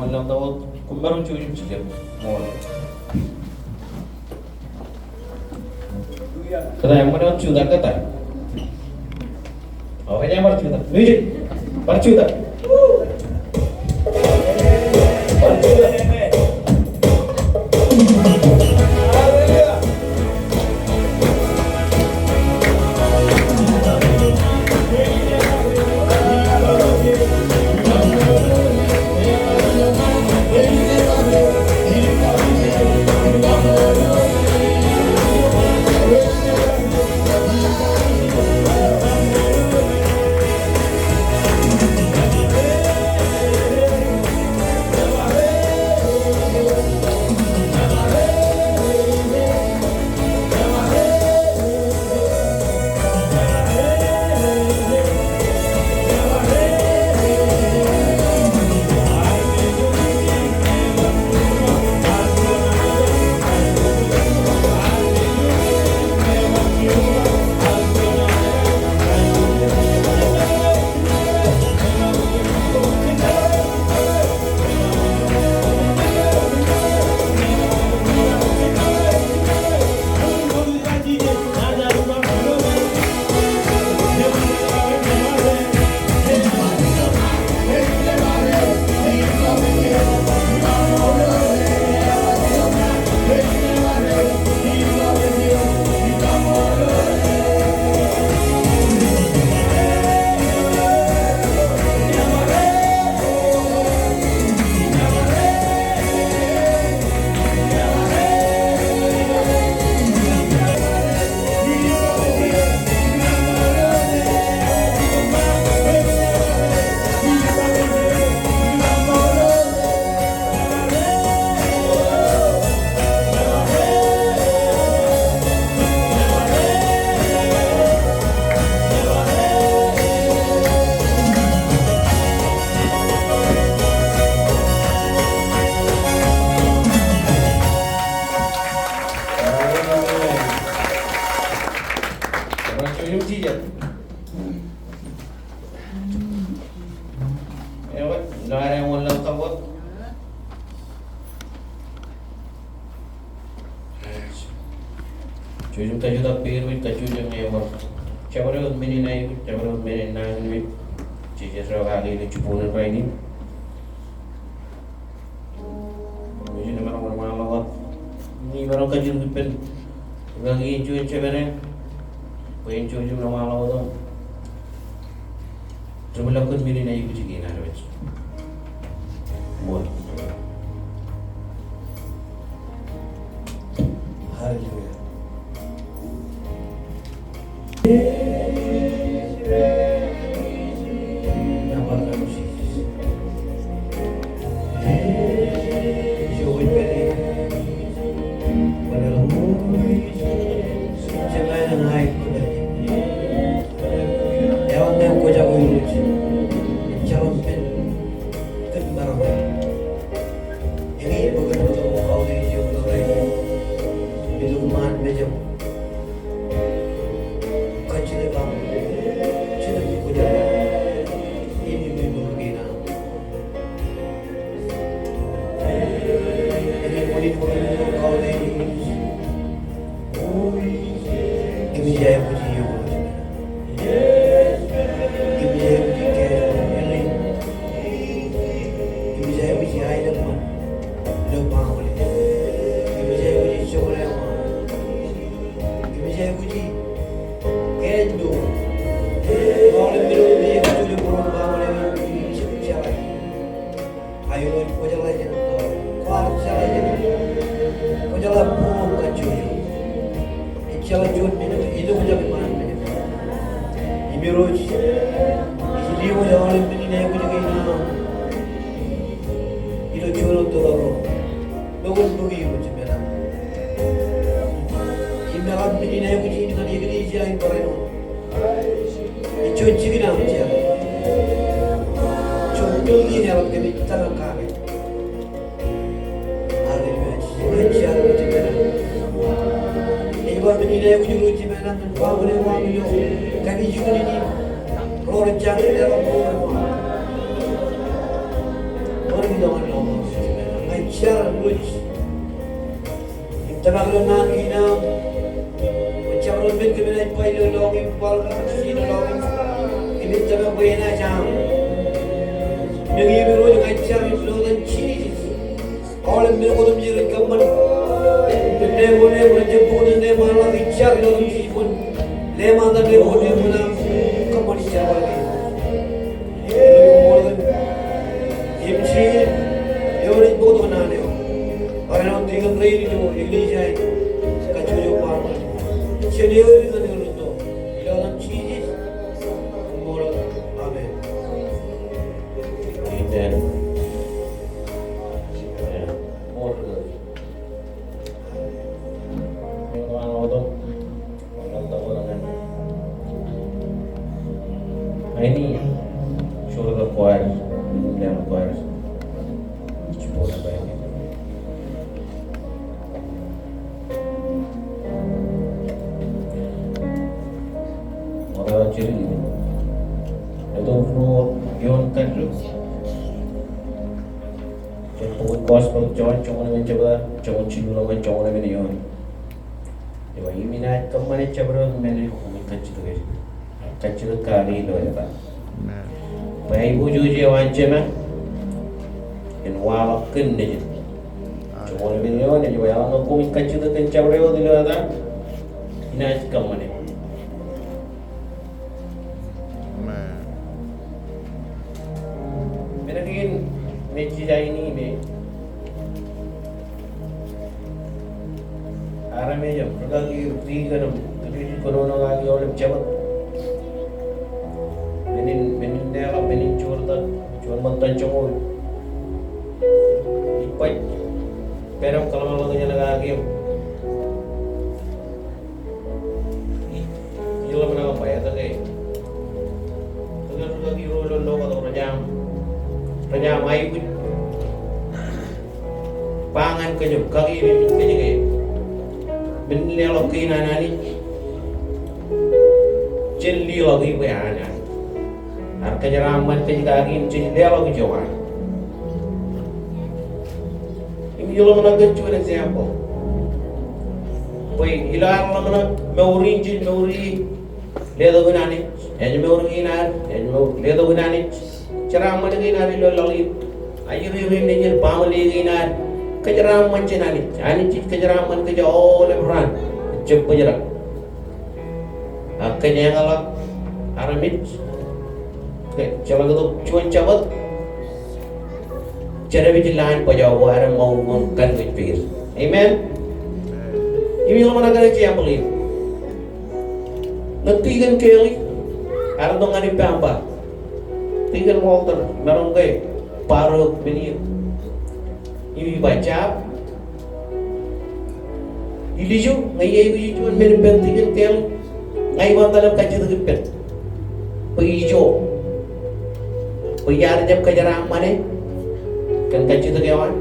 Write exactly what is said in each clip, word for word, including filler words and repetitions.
Ḷōmṇak wōt, koṃ maroñ jouj im jijet. Ṃool. Kōtaan, eṃṃan wōt jutak, kōtaan. O, kōtaan, bar jutak. Music. Bar jutak. Bar jutak. Ewōr, ilo ad eñoul ḷọk wōt. Jouj im kajutak peid wōj, kajjojo ñe ebar jabdewōt men in aikuj, jabdewōt men in nañinmej, jej ej kaki ilo jibboñōn rainin. Ej maroñ wōnṃaanḷọk wōt. Imaroñ kajjitōk ippān rikaki in juon jemān, bwe en jouj im ṃaanḷọk wōt im ri-ḷọk kōn men in aikuj kein ad wōj. Ṃool. Hallelujah. Aolep men otemjej kajjojo bōro im baaṃle, ij jab jeḷā. Aolep kwōjeḷā jān, kwōjeḷā bōro im kajjojo. Ejjeḷọk juon men eo ej kwōjeḷā bōro im kajjojo. Im Irooj, ij lewōj aolep men in aikuj kein aṃ ilo juon wōt tōre ro. Ilo kōn bōk Irooj im eḷap. Im eḷap men in aikuj in ñan eklejia in barāinwōt. Ej juon jikin aṃ jeḷā. Juon building in eḷap kōmij tōmak kake. Hallelujah. Ej jeḷā Irooj im eḷap. Ej ba men in aikuj Irooj im eḷap ñan baaṃle eo aṃ ilo kapijuknen in. Ro rej jañin eḷap ro rej ba. Ro rej ba. Im tōmak ilo naan kein aṃ bwe jabdewōt men kōm enaaj ba ilo lọñiṃ, kwaḷọk kajjitōk ilo lọñiṃ, im ij tōmak bwe enaaj aṃ. Im eñin Irooj ña ij jar ilo etan Jisōs. Aolep men otemjej rej kōṃṃan im ne ko ne ko rej jab bōk ṇe ṃaanḷọk, ij jar ilo etan Jisōs bwe en leṃaantak ne ko ne ko aṃ kōṃṃan ijjab bar kein. Im Jisōs, eo ej bōktok naan eo. Bar āinwōt tikōn rein ilo eklejia in kajjojo bar ṃōk. Jen ewi ñan ewi tok. Ilo etan Jisōs. Amen. Amen. Aini, sure the choir, the choir. Ṃokta jidik. Āinwōt ruo ioon kaddū. Jen bok in Gospel John, joñoul emān jebta, joñoul jilñuul ḷọk ñan joñoul emān eoon. Ej ba, im inaaj kōṃṃane jabdewōt men eo koṃij kajjitōk e. Kajjitōk kake ilo eta. Amen. Bwe aiboojoj eo an Jema en waḷọk kōn Nejin. Joñoul emān eoon ej ba, eḷaññe koṃij kajjitōk kōn jabdewōt ilo eta, inaaj kōṃṃane. Amen. Men kein me jej aini me armej im rūkaki, tikōn im kōnono kaki aolep Jabōt. Men in, men in leḷọk, men in joortak, juon ṃōttan joñoul. Ij baj pād im kōḷmānḷọkjeṇ kake im ij ḷōmṇak im ba etke, etke rūkaki ro ilo lokat eo rej aṃ, rej aṃ aikuj ba ñan kōj im kaki im kōj ke, men in leḷọk kein an Anij, jen leḷọk e bwe an Anij. Ak kōjeraaṃṃan kōj kaki im jej leḷọk ijo an. Im ij ḷōmṇak kōn juon example. Bwe ilo ad ḷōmṇak mour in, jej mour e letok in Anij. Ej mour kein ad, ej mour letok in Anij. Jeraaṃṃan kein ad ilo laḷ in. Ajri rein nejin, baaṃle kein ad. Kōjeraaṃṃan jān Anij. Anij ej kōjeraaṃṃan kōj aolep raan. Ejjab bōjrak. Ak kōjeañ ḷọk armej, ke, jeḷak tok juon Jabōt, jerawiš ḷọk bwe ej aō ko ad ṃōk ñan kanooj peir. Amen. Im ij ḷōmṇak kōn example in. Ñe tikōn Kelly ear itok ñan ippa im ba, tikōn Walter, maroñ ke borrow men eō. Im ij ba jab. Ilju, ñe ijo aikuj juon men ippān tikōn Kelly, ña iban etal im kajjitōk ippān. Bwe ijo. Bwe iar jab kōjeraaṃṃane kōn kajjitōk eo an.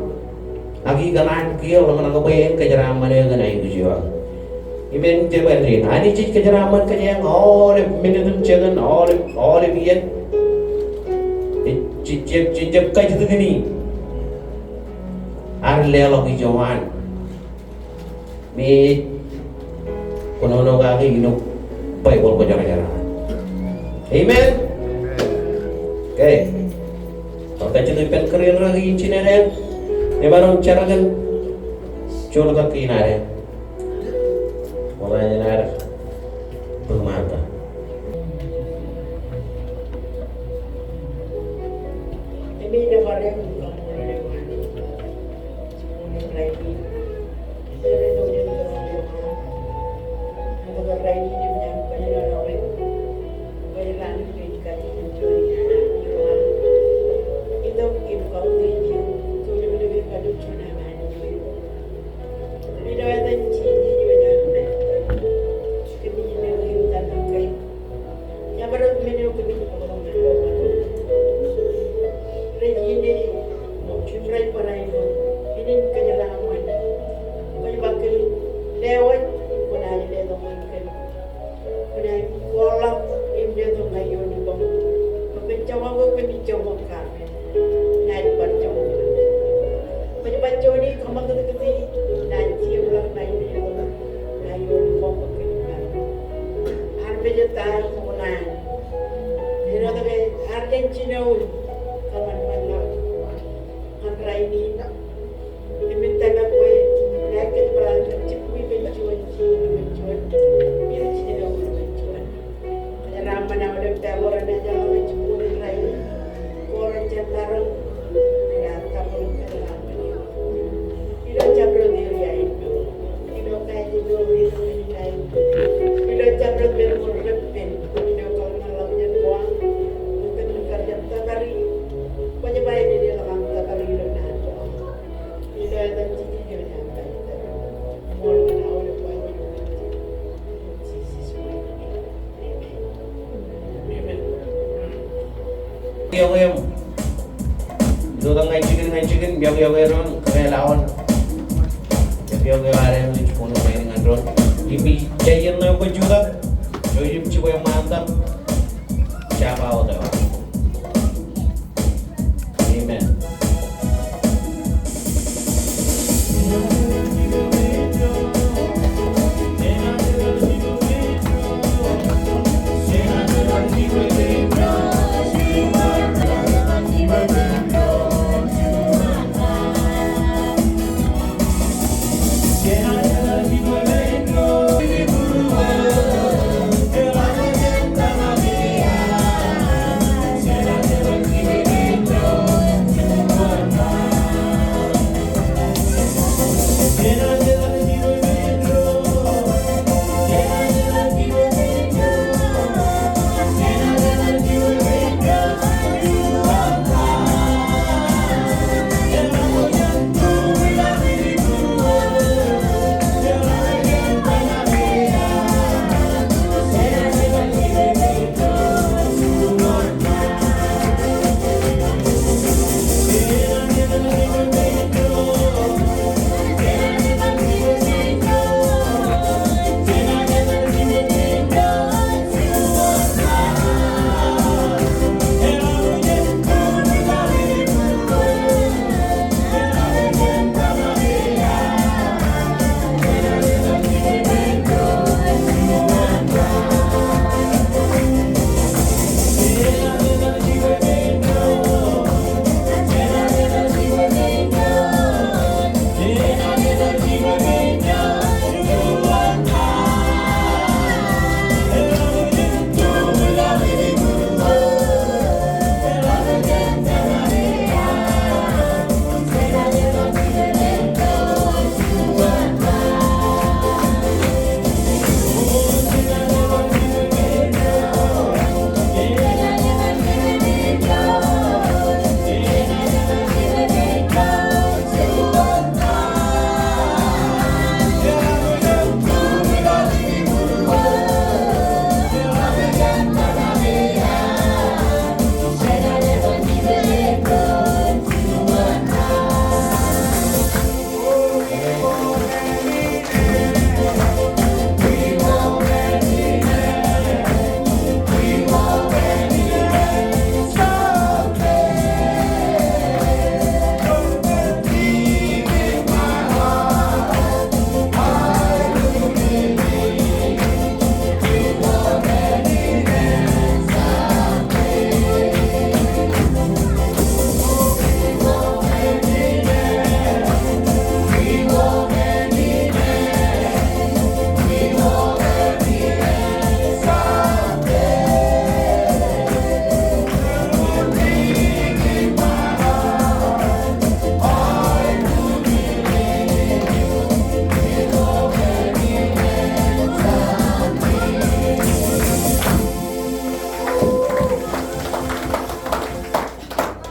Ak ikōṇaan kiiō ḷōmṇak bwe en kōjeraaṃṃane kōn aikuj eo aō. Im en jab āindein. Anij ej kōjeraaṃṃan kōjeañ aolep minit im second, aolep, aolep iien. Ej, ej, ej, ej jab kajjitōk in e. Ear leḷọk ijo an. Me ej kōnono kake ilo Baibōḷ Kwōjarjar. Amen. Okay. Bar kajjitōk ippān kōrā in rūkaki in jinen eṇ. Emaroñ jar kōn joortak kein ad eṇ. Ṃokta jān ad bōk ṃaanḷọk. Jinoin kōṃanṃan ñan rainin. Im ij tōmak bwe ij kōjparok ñan jibukwi ippān juon, ippān juon, im jinoin ippān juon. Kōjeraaṃṃan aolep pād ilo ren ej ḷōmṇak jibukwi in rainin. Ko ren jen maroñ, ren ej tabōḷọk kōjeraaṃṃan. Ilo jabdewōt area in, ilo kajiṃwe, ilo kajiṃwe, ilo jabdewōt men ko reppen, ilo kōḷmānḷọkjeṇ ko aṃ, ilo kōn kar jab tōpar, kwō jab aikuj in ḷọk aṃ tōpar ilo naan ko aṃ. Ilo etan Jisōs ej aṃ tōpar. Ṃool ñan aolep wāween. Jisōs. Amen. Iọkwe eṃ. Ilo etan ñan jikin, ñan jikin, iọkwe, iọkwe doon, kōrā ḷọk aon. Iọkwe, iọkwe ad eṃ, ij kōṇaan ñan doon. Im ij iien ṇe bwe jutak, eo ij jibwe ṃaantak, jab aote. Amen.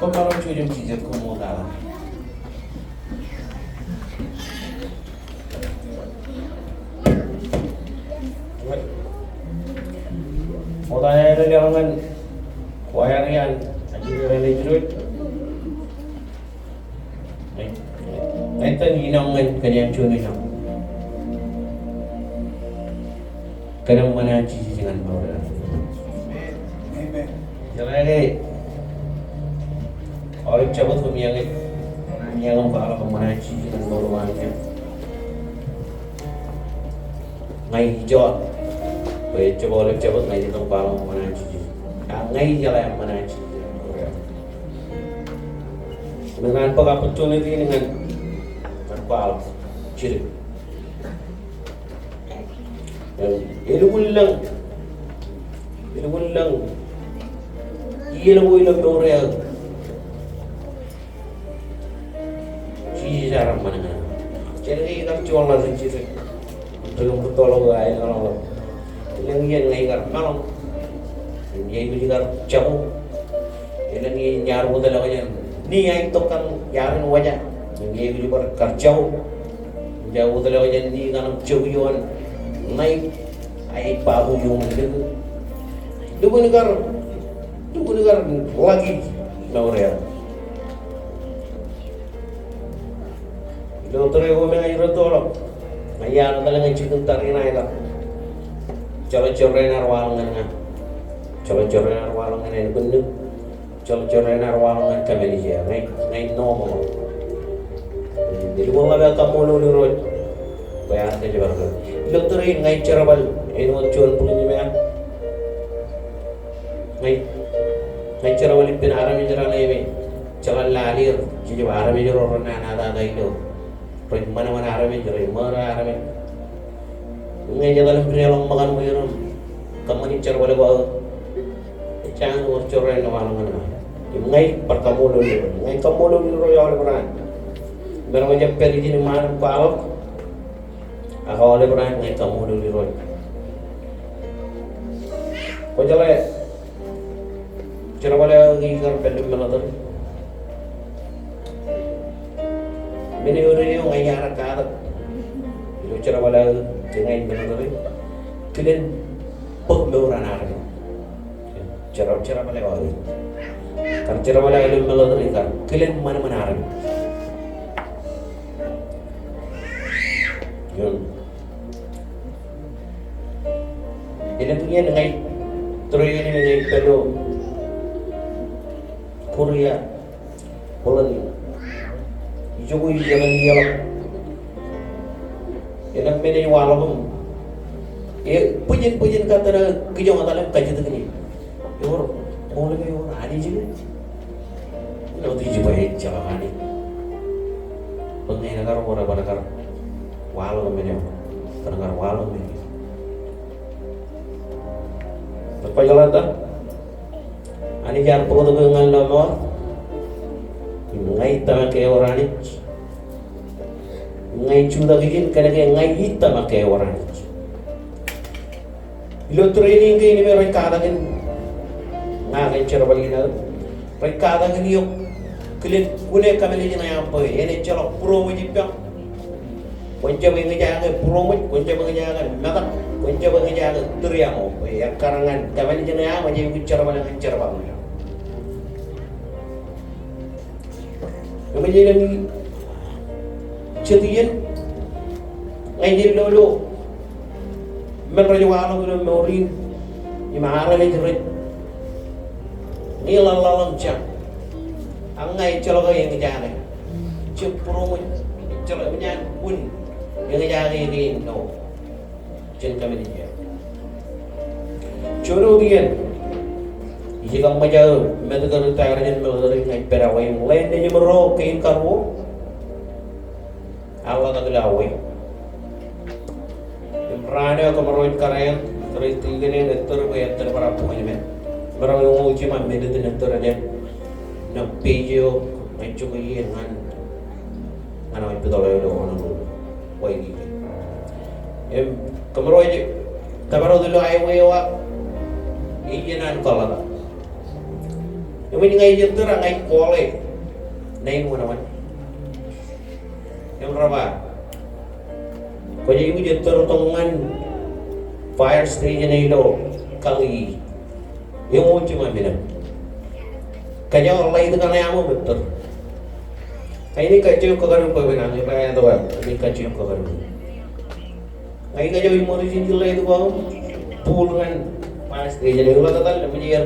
Koṃ maroñ jujen jijet koṃ ṃool aḷ. Ṃokta eo ej leḷọk ñan choir eo an, an jino eo ej irooj. Ña ij tōn inoñ ñan kōn juon inoñ. Kōn eṃṃan an Jisōs ñan mour eo. Amen. Jeḷā ke aolep Jabōt koṃ iiañ, iiañ im kwaḷọk eṃṃan an Jisōs ñan mour eo aṃ. Ña ij ijo bwe ejjab aolep Jabōt ña ij itok im kwaḷọk eṃṃan an Jisōs. Ak ña ij jeḷā eṃṃan an Jisōs. Ñan bōk opportunity in ñan, ñan kwaḷọk jidik. Elukkuun lōñ, elukkuun lōñ iien ko ilo mour eo aō. Jisōs ear ṃōṇōṇō. Jen ke ikar juon ḷaddik jidik. Ri kōṃṃan tok ḷọk aelōñ ḷọk. Elōñ iien ña ikar maroñ. Im ij ikar jako. Elōñ iien iar wōtlọk jān ni aetok kaṇ iarin wōja. Im ij bar kar jako. Im iar wōtlọk jān ni kaṇ jokwi ioon ṇaik. Aet babu ioon lōñ. Lukkuun kar, lukkuun kar ḷak ij mour eo. Ilo tōre ko me ña ij rūttoḷọk. Ña iar etal ñan jikin tariṇae eo. Jeḷā jorrāān ear waḷọk ñan ña. Jeḷā jorrāān ear waḷọk ñan ānbwinnū. Jeḷā jorrāān ear waḷọk ñan kōmālij eo. Ña ij, ña ij normal. Elukkuun ḷap aō kaṃṃoolol Irooj. Bwe ear kōjparok. Ilo tōre in ña ij jerbal āinwōt juon bōk ijin eo. Ña ij, ña ij jerbal ippān armej raṇe me jeḷā lale er, jejab armej ro renana tata ilo. Rej ṃanṃan armej, rej ṃōro armej. Ñe ej etal im deḷọñ ṃōkan wōt im kōṃṃani jerbal ko aō. Ej jañin wōr jorrāān eo waḷọk ñan ña. Im ña ij bar kaṃṃoolol Irooj. Ña ij kaṃṃoolol Irooj aolep raan. Im emaroñ jab pād ijin im an im kwaḷọk. Ak aolep raan ña ij kaṃṃoolol Irooj. Kwōjeḷā jerbal eo aō ke ikar pād ilo military. Men eo rej, ña iar katak ilo jerbal eo aō ke ña ij military. Kilen bōk mour an armej. Jer-, jerbal eo aō. Kar jerbal eo aō ilo military kar kilen ṃanṃan armej. Im elōñ iien ña ij, tōre in ña ij pād ilo Korea, Poland. Ijoko ij etal ilo, elōñ men ej waḷọk im, e, bwijin, bwijin kattōn aō kijoñ etal im kajjitōk ijin. Ewōr, koḷ ke ewōr Anij ke? Āinwōt ij ba ejjeḷọk Anij. Bwe ñe en kar wōr, bwe en kar waḷọk men eo. Bwe en kar waḷọk men eo. Bwe kwōjeḷā ta? Anij ear bōktok eō ñan lọmọọr. Im ña ij tōmak ke ewōr Anij. Im ña ij jutak ijin kōnke ña ij tōmak ke ewōr Anij. Ilo training kein me rej katakin ña kōn jerbal in aō. Rej katakin eok kilen kune kōmālij ṇe aṃ bwe en ejjeḷọk būroṃōj ippaṃ. Kwōn jab eñjake būroṃōj, kwōn jab eñjake metak, kwōn jab eñjake tūriaṃo. Bwe ekkar ñan kōmālij ṇe aṃ ej aikuj jerbal ñan jerbal ṇe aṃ. Im ej elōñ jet iien ña ij lo ilo men rej waḷọk ilo mour in im armej rej ñe ḷaḷḷaḷ im jañ. Ak ña ejjeḷọk eñjake. Jab būroṃōj, ejjeḷọk eñjake wōn eñjake kein ilo jān kōmālij eo. Juon wōt iien, ij kōṃṃan aō medical retire jān military ña ij pād Hawaii im ḷein nejūṃ ro kein karuo. Ear ḷotak ilo Hawaii. Im raan eo kōmro ej kōrā eṇ, tōre ej tikōn eṇ ettōr bwe ettōr bar appointment. Kōmro eñoul jiṃa minit in ettōr eo. Ṇe page eo, ña ij jokwe ie ñan, ñan hospital eo ilo Honolulu. Waikiki. Im kōmro ej tōpar wōt ilo highway eo aō, ej iien an kōḷḷā. Im ña ij ettōr ña ij call e nine one one. Im rej ba, kwōj aikuj ettōr tok ñan fire station eo ilo Kali. Eñoul jiṃa minit. Kōjro ḷadik kaṇe aṃ ettōr. Kain eo kajjioñ kakaduun bwe enañin ba eto ba, kain eo kajjioñ kakaduun. Ña ij kajjioñ ṃōk ijin ḷadik ko aṃ, bōk ñan fire station eo ilo tōtōl, im ij er,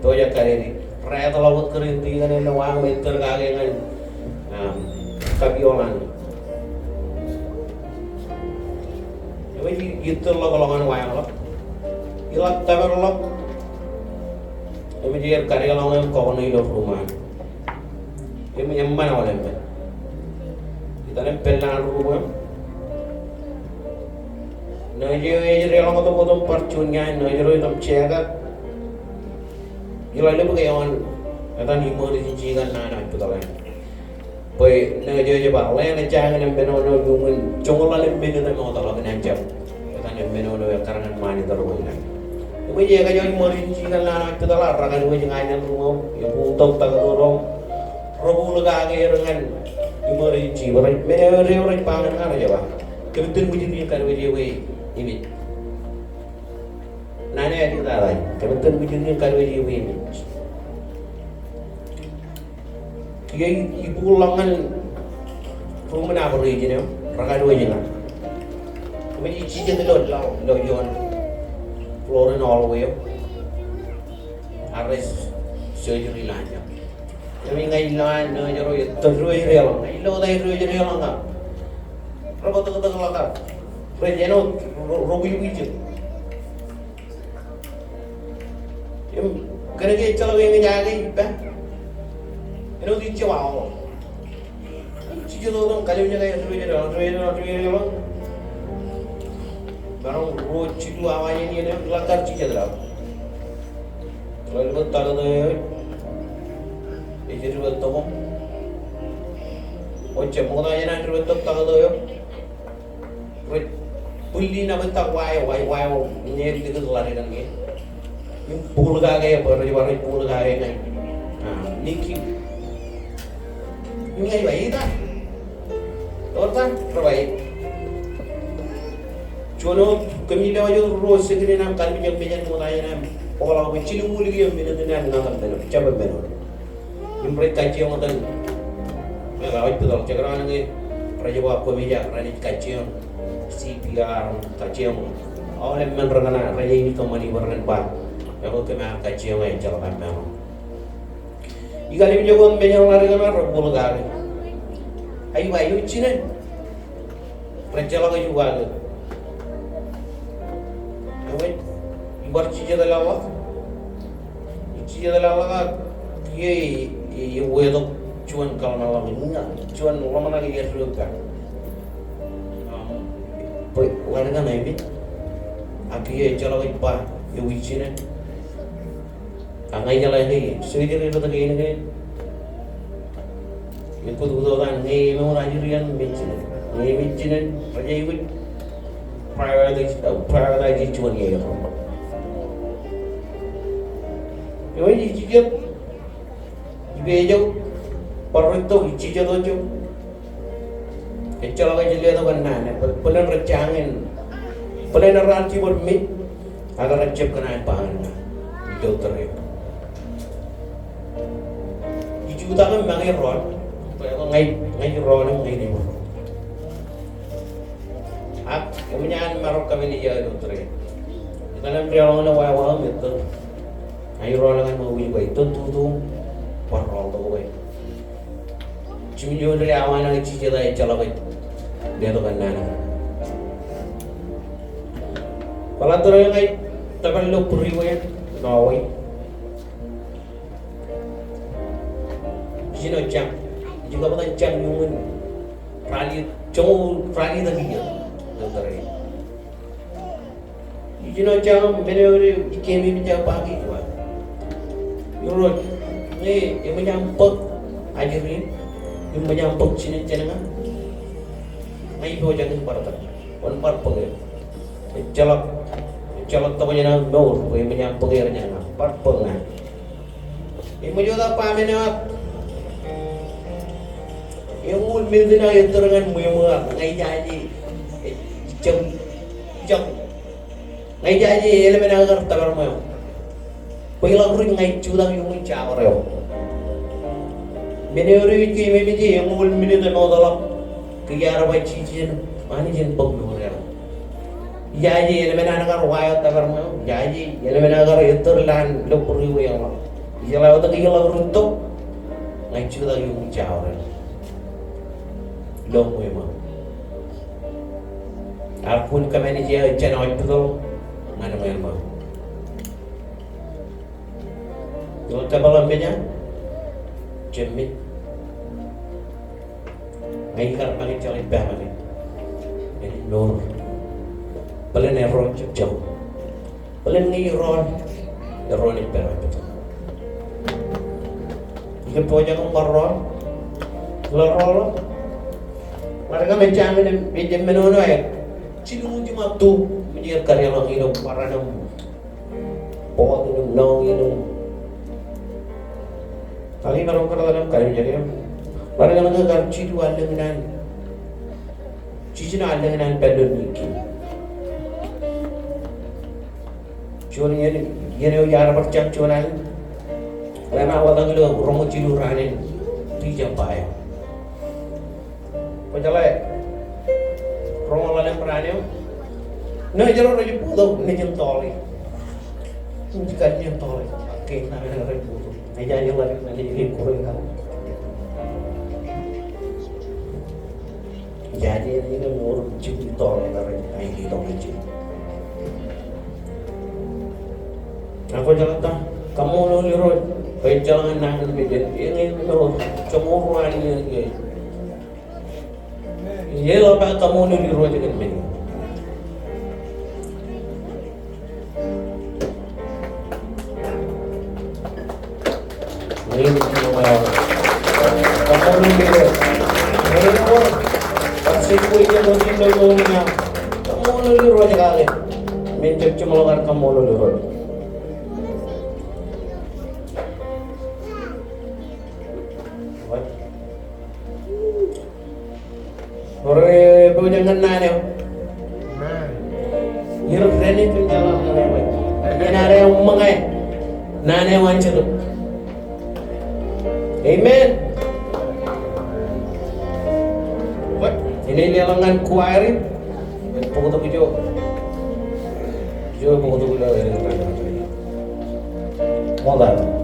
to jak kar eri. Rej tōl ḷọk wōt kōrā in tikōn eo ilo wa aṃ ettōr kake ñan, um, kapioḷan. Im ij ettōr ḷọk ḷọk ñan wa eo ḷọk. Iḷak tōpar ḷọk. Im ij er kar ḷọk ñan kọkoṇe ilo ruuṃ an. Im eṃṃan aolep men. Etan im pād ḷọk ruo. Naaj eo ej deḷọñ tok otem bar juon ña, naaj eo ej otem jekak. Ilo ḷe bwe ke eoon etan emergency kaṇ naan eo ej putōḷ. Bwe naaj eo ej bar ḷeeṇ ej jañin im men eo ṇe iuṃwin joñoul ḷalem men eo ej mootḷọk naan jab. Etan im men eo ṇe ekkar ñan monitor ko ilañ. Im ej ekajoor emergency kaṇ naan eo ej putōḷ, rekar wōj ña ilo ruo, ebooḷ tok taktō ro, rebooḷ kake er ñan emergency, bwe rej, men eo rej ba ñan ña rej ba, kōmij itōn ṃwijin in kar wōj ewi emej. Naan eo ej itōn, kōmij itōn ṃwijin in kar wōj ewi emej. Kiiō ibooḷ ḷọk ñan ruuṃ in operation eo, rekar wōj ña. Im ij jijet ilo, ilo, ilo ioon floor in hallway eo. Arrest surgery ḷọk ña. Im ña ij lo an, eo ej ro ettōr ro ej deḷọñ. Ña ij lo ta ro ej deḷọñ ña. Rej bōtōktōk ḷọk kab rej āinwōt ro, ro, ro wiwij. Im kōnke ejjeḷọk eñjake ippa. Āinwōt ijjab aolep. Jijet otem kallimjek aer ro ej deḷọñ, ro ej deḷọñ, ro ej deḷọñ. Maroñ ruo jilu awa iien iien eo, ḷak kar jijet ḷọk. Ḷak kar taktō eo ej diwōj tok im. Eo ej ṃokta jān an diwōj tok taktō eo. Rej bōlli nabōjtak wa eo, wa eo, wa eo, ñe likūt ḷadik kaṇ ke. Im booḷ kake, bwe rej ba rej booḷ kake ñan. Ah, Nikki. Im ña ij ba, ita. Ewōr ta, rej ba, juon wōt, kōmij lewōj wōt ruo second in am kallimjek mejān ṃokta jān am. Bōkḷọk bwe jilñuul kiiō minit in an ña kōn men eo, jab men eo. Im rej kajjioñ etan. Im ej putōḷ, jekdọọn ñe rej ba koṃij ak renaaj kajjioñ C P R, kajjioñ aolep men rekōṇaan, rej aikuj kōṃṃani bwe ren ba. Ekwe kōm ar kajjioñ, ejjeḷọk an men eo. Ij kallimjek wōt mejān ḷadik kaṇ, rej booḷ kake. Ij ba, eo jinen. Rejjeḷọk ej ukake. Ewōr, ij bar jijet ḷọk. Ij jijet ḷọk ak kiiō ej, ej, ej wetok juon kōḷmānḷọkjeṇ, juon ḷōmṇak ej erreo ippa. Bwe ḷadik kaṇ emej. Ak kiiō ejjeḷọk ej ba, eo ijjinen. Ak ña ij jeḷā ke, surgery rej bōktok kein kein. Ekwōj kōttar ñe eṃōj ajri an mejān. Ñe mejān, rej aikuj prioritize, uh, prioritize juon iiō. Eo ej jijet, ippān eo, bar rej tok, ij jijet wōt eo. Ejjeḷọk ej letok an naan, bōlen rej jañin, bōlen raar jibwid mej, ak rej jab kōṇaan ba ñan ña. Ilo tōre. Ij jutak im make rọọl, ña ij, ña ij rọọl im ña ij neighbor. Ak, eṃōj an marok kōmālij ilo tōre. Etan im deḷọñ ilo wāween ettōr. Ña ij rọọl ñan ṃōk wūj bwe itok tutu, bar rọọl tok bwe. Jimjuon ri awa ṇe ij jijet ejjeḷọk ej letok an naan. Bōlen tōre ña ij tōpar ilo būri wāween Norway. Ijin eo jañ, ij kab etan jañ iuṃwin ralitōk, joñoul ralitōk iiō ilo tōre. Ijin eo jañ, men eo ej keememej aō ba ke ij ba, Irooj, ñe eṃōj aṃ bōk ajri in, im eṃōj aṃ bōk jinen jān ña, ña ij pojak in bar tōpar, wōn bar bōk er. Ejjeḷọk, ejjeḷọk tokjān aō mour bwe eṃōj aṃ bōk er jān ña, bar bōk ña. Eṃōj wōt aō ba men eo ak eñoul minit in aō ettōr ñan ṃweo ṃweo ak ña ijaje, ejjab, ejjab. Ña ijaje eḷmen aō kar tōpar ṃweo. Bwe iḷak ruj ña ij jutak iuṃwin jabdewōt eo. Men eo rej keememej eñoul minit eṃootḷọk. Kiiō ear ba jiljino, Anij en bōk mour eo. Ijaje eḷmen aō kar wa eo tōpar ṃweo. Ijaje eḷmen aō kar ettōr lowaan ilo būri wāween eo. Ijeḷā wōt ke iḷak ruj tok, ña ij jutak iuṃwin jabdewōt eo. Ilo ṃweo ṃweo. Ear kōn kōmālij eo jān hospital ñan ṃweo ṃweo. Ilo tōpar eo mejān, jab mej. Ña ikar make jeḷā ippa make. Ej mour. Bōlen erro jab jeḷā. Bōlen ñe irooj, erro ej pād ippa. Ikar pojak im bar rooj. Ilo rooj ḷọk. Ḷaddik im ejjañin im ej men eo ṇe. Jilu im jiṃa tu. Im ej kar iaḷ ilo bar rooj im. Bọọt in im noñ in im. Ak imaroñ kōrā ḷọk im kar im jekdọọn. Bar ñan kar jilu allōñ in an. Jiljino allōñ in an pād ilo New Guinea. Juon iien, iien eo iar bar jañ juon al. Ḷeeṃ aō wōt ilo roñoul jilu raan in. Ri jab ba eo. Kwō jeḷā roñoul ḷalem raan eo. Ṇe ejjeḷọk rej bōktok nejin tọọle. Nejin tọọle. Ke ṇe rej bōktok. Ejjeḷọk rej bōktok. Ejjeḷọk nejin tọọle rej bōktok nejin. Ak kwō jeḷā ta, kaṃṃoolol Irooj, kwōj jeḷā ñan naan in mejān, eñin eo, joñoul ruo an iien, eñin. Ilo ba kaṃṃoolol Irooj kōn men. Eñin eo, kaṃṃoolol Irooj. Eñin eo, kaṃṃoolol Irooj kake. Men jab jiṃḷọk an kaṃṃoolol Irooj. Ro rej pojak ñan naan eo. Irooj ren ej pojak ñan naan eo. Naan eo ṃōñā. Naan eo an Jetōb. Amen. Ij leḷọk ñan choir in. Bōktok ijo. Ijo bōktok ilo. Ṃokta.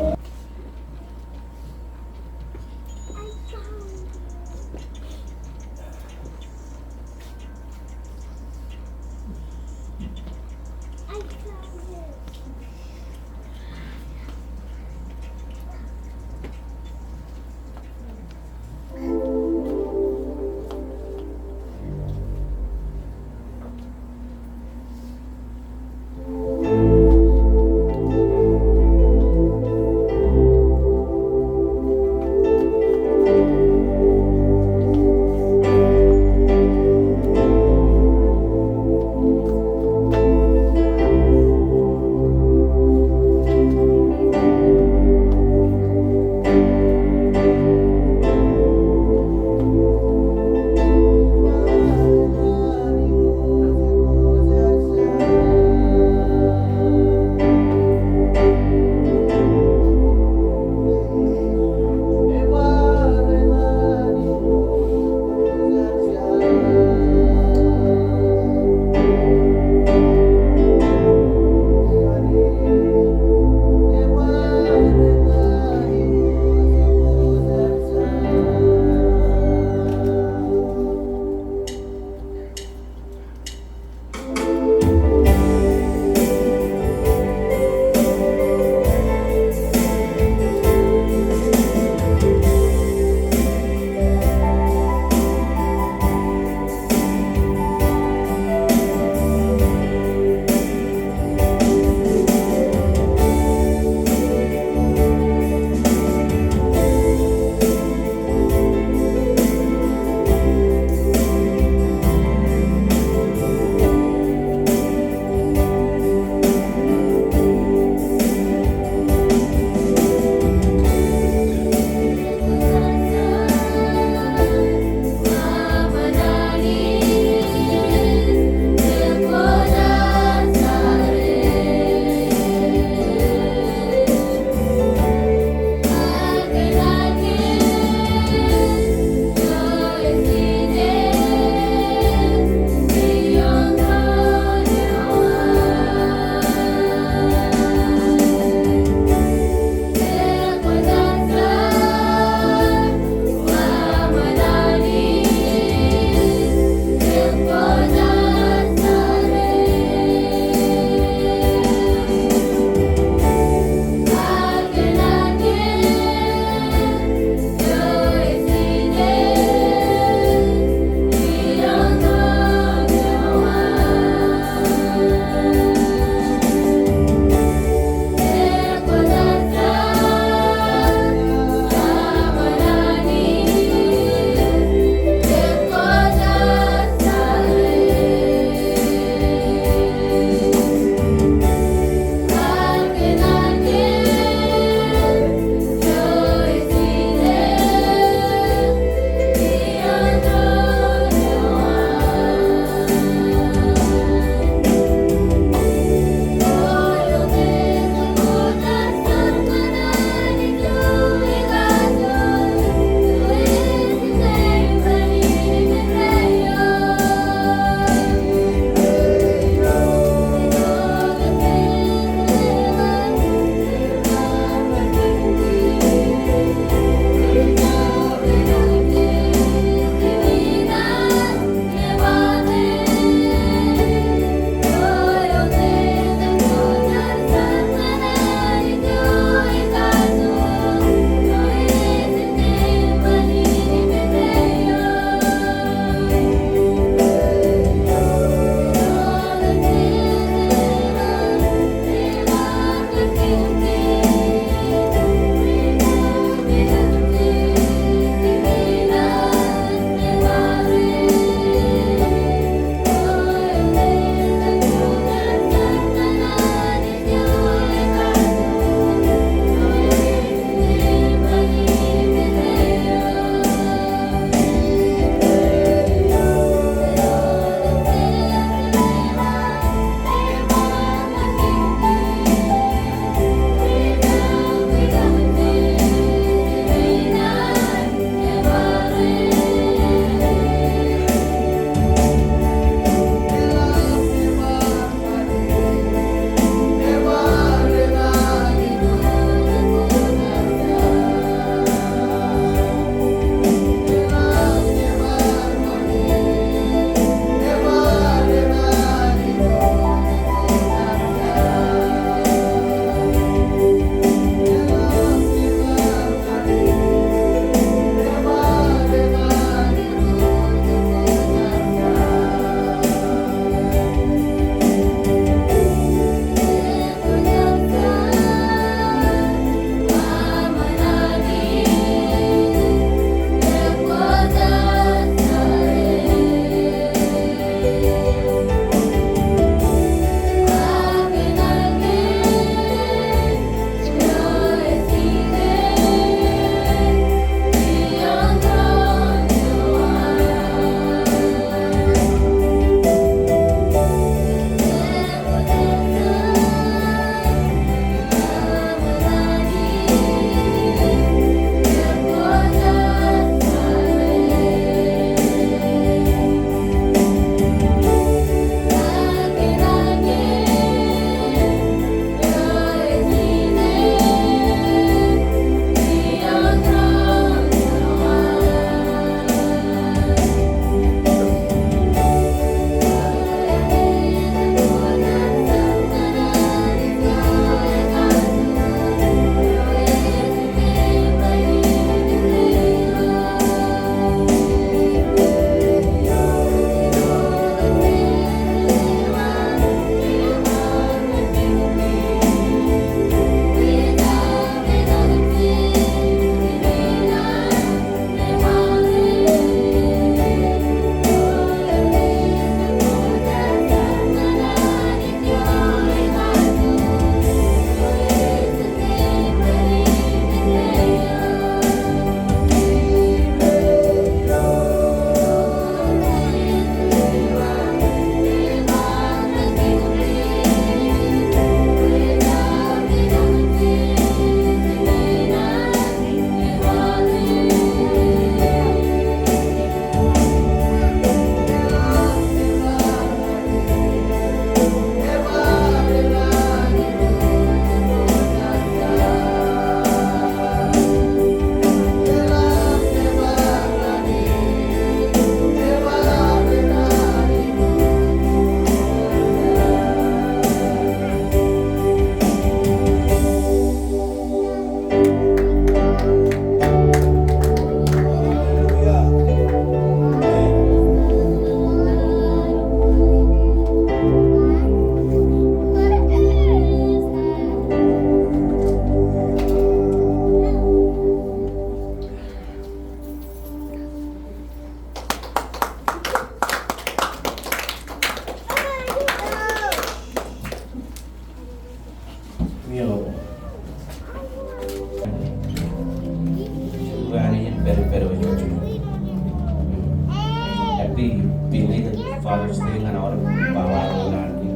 Father's Day ñan aolep baba ro naan kein.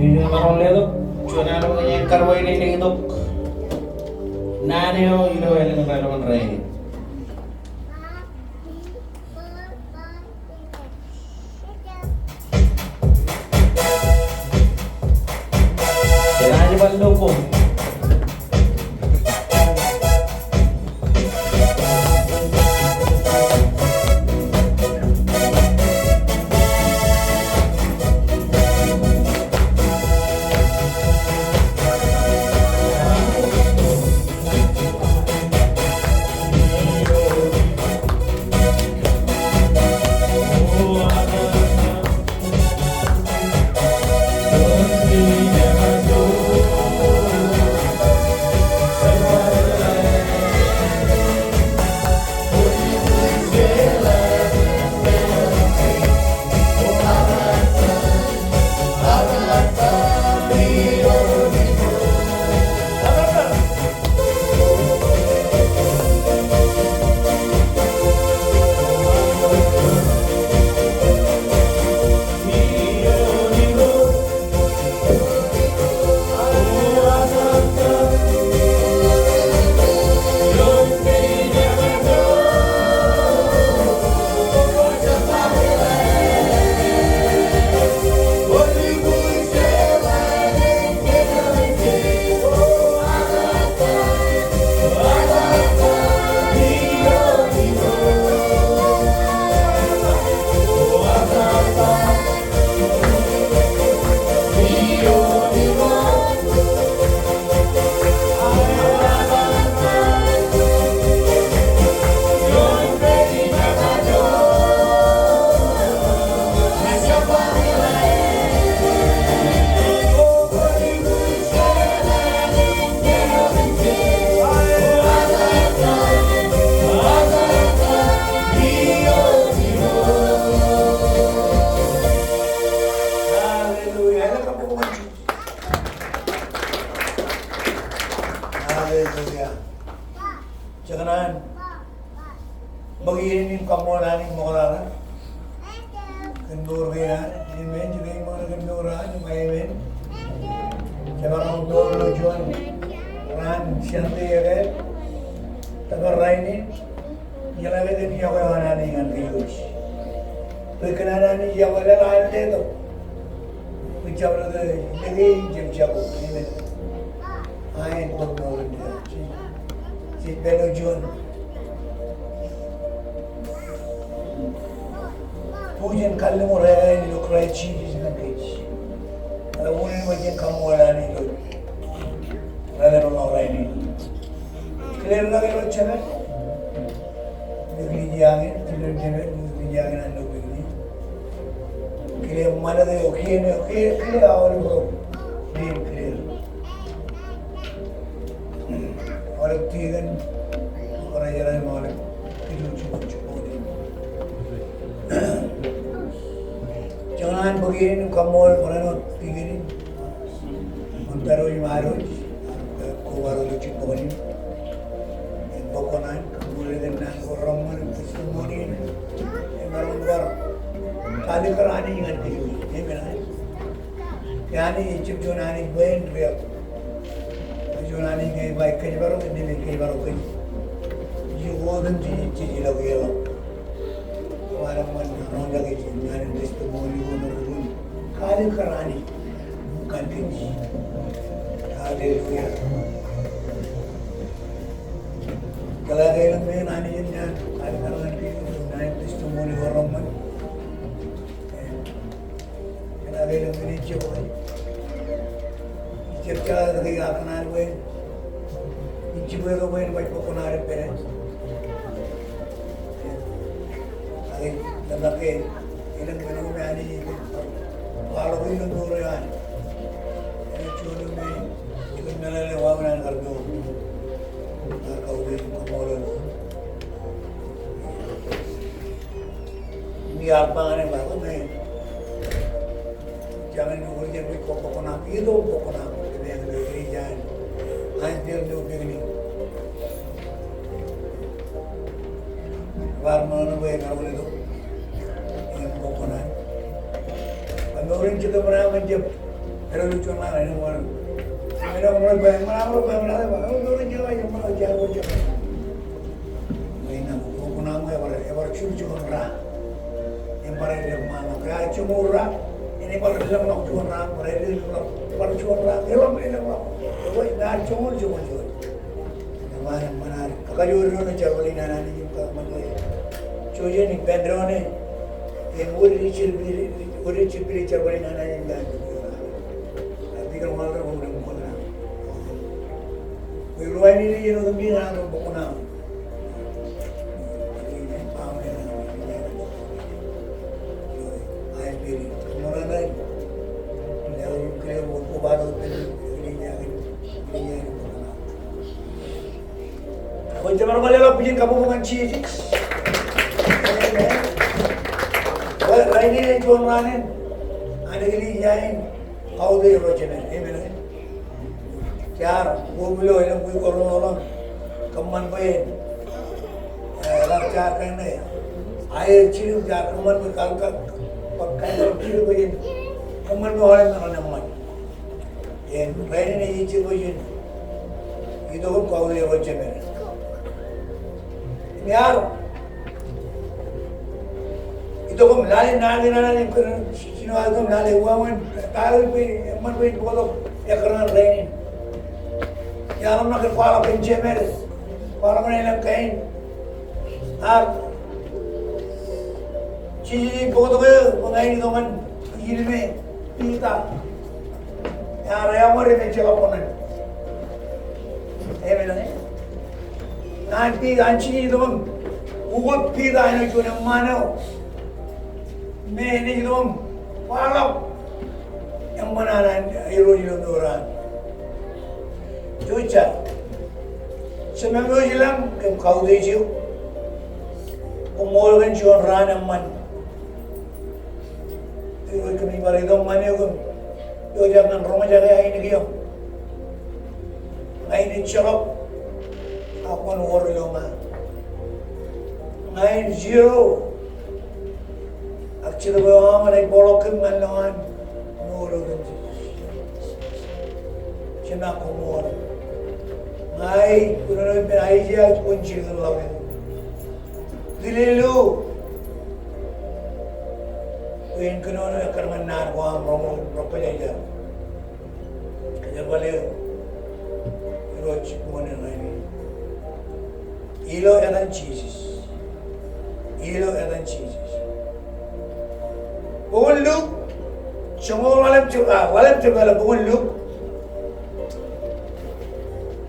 Im ij maroñ letok juon alen ej kar wāween tok naan eo ilo elōñ raelep in rainin. Enaaj bar lo koṃ. Hallelujah. Hallelujah. Jekōṇaan bōk iien in im kaṃṃoolol Anij ṃokta raṇ kōn mour kein an. Amen. Jekōṇaan bōk iien in im kaṃṃoolol Anij ṃokta raṇ. Jemaroñ in mour ilo juon raan Sunday ekāāl. Tōpar rainin, ijeḷā ke ej yokwe eo an Anij ñan kōj. Bwe kōn an Anij yokwe eo ej letok. Bwe jabdewōt lōke in jab jako. Amen. Aet, bōk mour in. Jej pād ilo juon bukjān kalliṃur ekāāl ilo Kraist Jisōs ñan kōj. Eḷaññe jen kaṃṃoolol Anij ilo raelep eo rainin. Kile ḷọk ilo jemān. Eklejia in, kile jemān, eklejia in an lo eklejia. Kile ṃanit eo, kile, kile, kile aolep ro. Kile, kile. Aolep tikōn, kōrā jera im aolep. Kile jukjuk jukjuk. Jekōṇaan bōk iien in im kaṃṃoolol barāinwōt tikōn in. Ṃōn Tadwōj im Adwōj, koba ro ilo jibboñ in. Im bōk kōṇaan, kaṃṃoolol kōn naan ko reṃṃan im testimony in. Im maroñ bar kalikkar Anij ñan kōj. Amen. Ke Anij ejjab juon Anij bwe en riab. Juon Anij ke ej ba kōjparok, innām ej kōjparok kōj. Ij otemjej, jej ilọk ieḷọk. Bar eṃṃan, roñjake ej ñan testimony ko ṇe rukun. Kalikkar Anij ñan kōj. Hallelujah. Jeḷā ke elōñ men Anij enaaj kalikkar ñan kōj, ñan testimony ko reṃṃan. Jeḷā ke elōñ men ejjab bwe ejjab jeḷā ke ij kōṇaan bwe in jibwe ke bwe in baj bōk kōṇaan im pād. Ak ij kōṇaan ke elōñ men ko me Anij ej kwaḷọk ilo mour eo an. Ej juon eo me, juon meḷeḷe wāween an kar mour. Ak kautiej im kaṃṃoolol. Im iar ba ñan e ba, "Ṃae, jañin wōr jān bwe kwōj bōk kōṇaan, itok bōk kōṇaan." Im ej ba, "Ij answer ilo pekini." Bar ṃōṇōṇō bwe kar wōr itok. Ren jete ṃōṇōṇō ṃōṇōṇō jab. Eo ri juon ṇa ren ṃōṇōṇō. Ren ṃōṇōṇō bwe ṃōṇōṇō bwe ṃōṇōṇō bwe ṃōṇōṇō bwe ṃōṇōṇō bwe ṃōṇōṇō. Ṃōṇōṇō bwe ṃōṇōṇō ebar, ebar juon juon ra. Ebar eḷap ṃōṇōṇō. Ke ear joñoul ra. Ebar eḷap ḷọk juon ra. Ebar eḷap ḷọk. Ebar juon ra. Eḷap, eḷap ḷọk. Ebar, ear joñoul, joñoul juon. Ṃōṇōṇō, ṃōṇōṇō. Kakajoor doon jerbal in an Anij im kōṃṃan bwe. Jouj im ippān doon e. Im wōr ri jilpili, wōr ri jilpili jerbal in an Anij im kōṃṃan bwe. Āinwōt ri ṃōṇōṇō. Wi ruwaini ri ien otemjej an bwe ṃōṇōṇō. Kwōn jab bar ṃōṇōṇō bwijin kabuñbuñ ñan Jisōs. Amen. Bwe rainin ej juon raan in an eklejia in kautiej ro jemed. Amen. Jaar, wōr ilo elōñ wiik ko roñoul oḷọk. Kōṃṃan bwe en, eh, eḷap jaar kaṇe. Aer jidik jaar kōṃṃan bwe kalkal, bwe kalkal jidik bwe en. Kōṃṃan bwe aolep men ren eṃṃan. Im rainin ej jibwe in itok im kautiej ro jemed. Im iar itok im lale naan in an Anij im kōn jino itok im lale wāween, ta eo bwe eṃṃan bwe en bōktok ekkar ñan rainin. Iar ṃōk kōn kwaḷọk kōn jemed, kwaḷọk kōn elōñ kain. Ak Jisōs ej bōktok eō bwe ña in itok ñan ilime Piter. Ear eọñōd im ejjeḷọk kōṇaan. Amen. Ñan Piter, an Jisōs itok im ukōt Piter āinwōt juon eṃṃaan eo me enaaj itok im kwaḷọk eṃṃan an Irooj ilo mour eo an. Jouj jar. Jemem eo ej ilañ, kōm kautiej eok. Koṃṃool kōn juon raan eṃṃan. Irooj, kōmij bar itok ñan eok im eo ejjab ñan roñjake ainikieṃ. Ña in ejjeḷọk, ak kwōn wōr ilo ṃaan. Ña in zero. Ak Jetōb eo aṃ enaaj bōkḷọk kōm ñan lowaan mour otemjej. Jema, koṃṃool. Ña ij kōnono ippān Aiseia ej juon jidik in ḷap eō. Tile lo. Bwe en kōnono ekkar ñan naan ko aṃ roñoul, roñoul ḷap. Kōjerbale Irooj jibboñ in rainin. Ilo etan Jisōs. Ilo etan Jisōs. Bok in Luk, joñoul ḷalem jebta, ḷalem jebta ilo bok in Luk.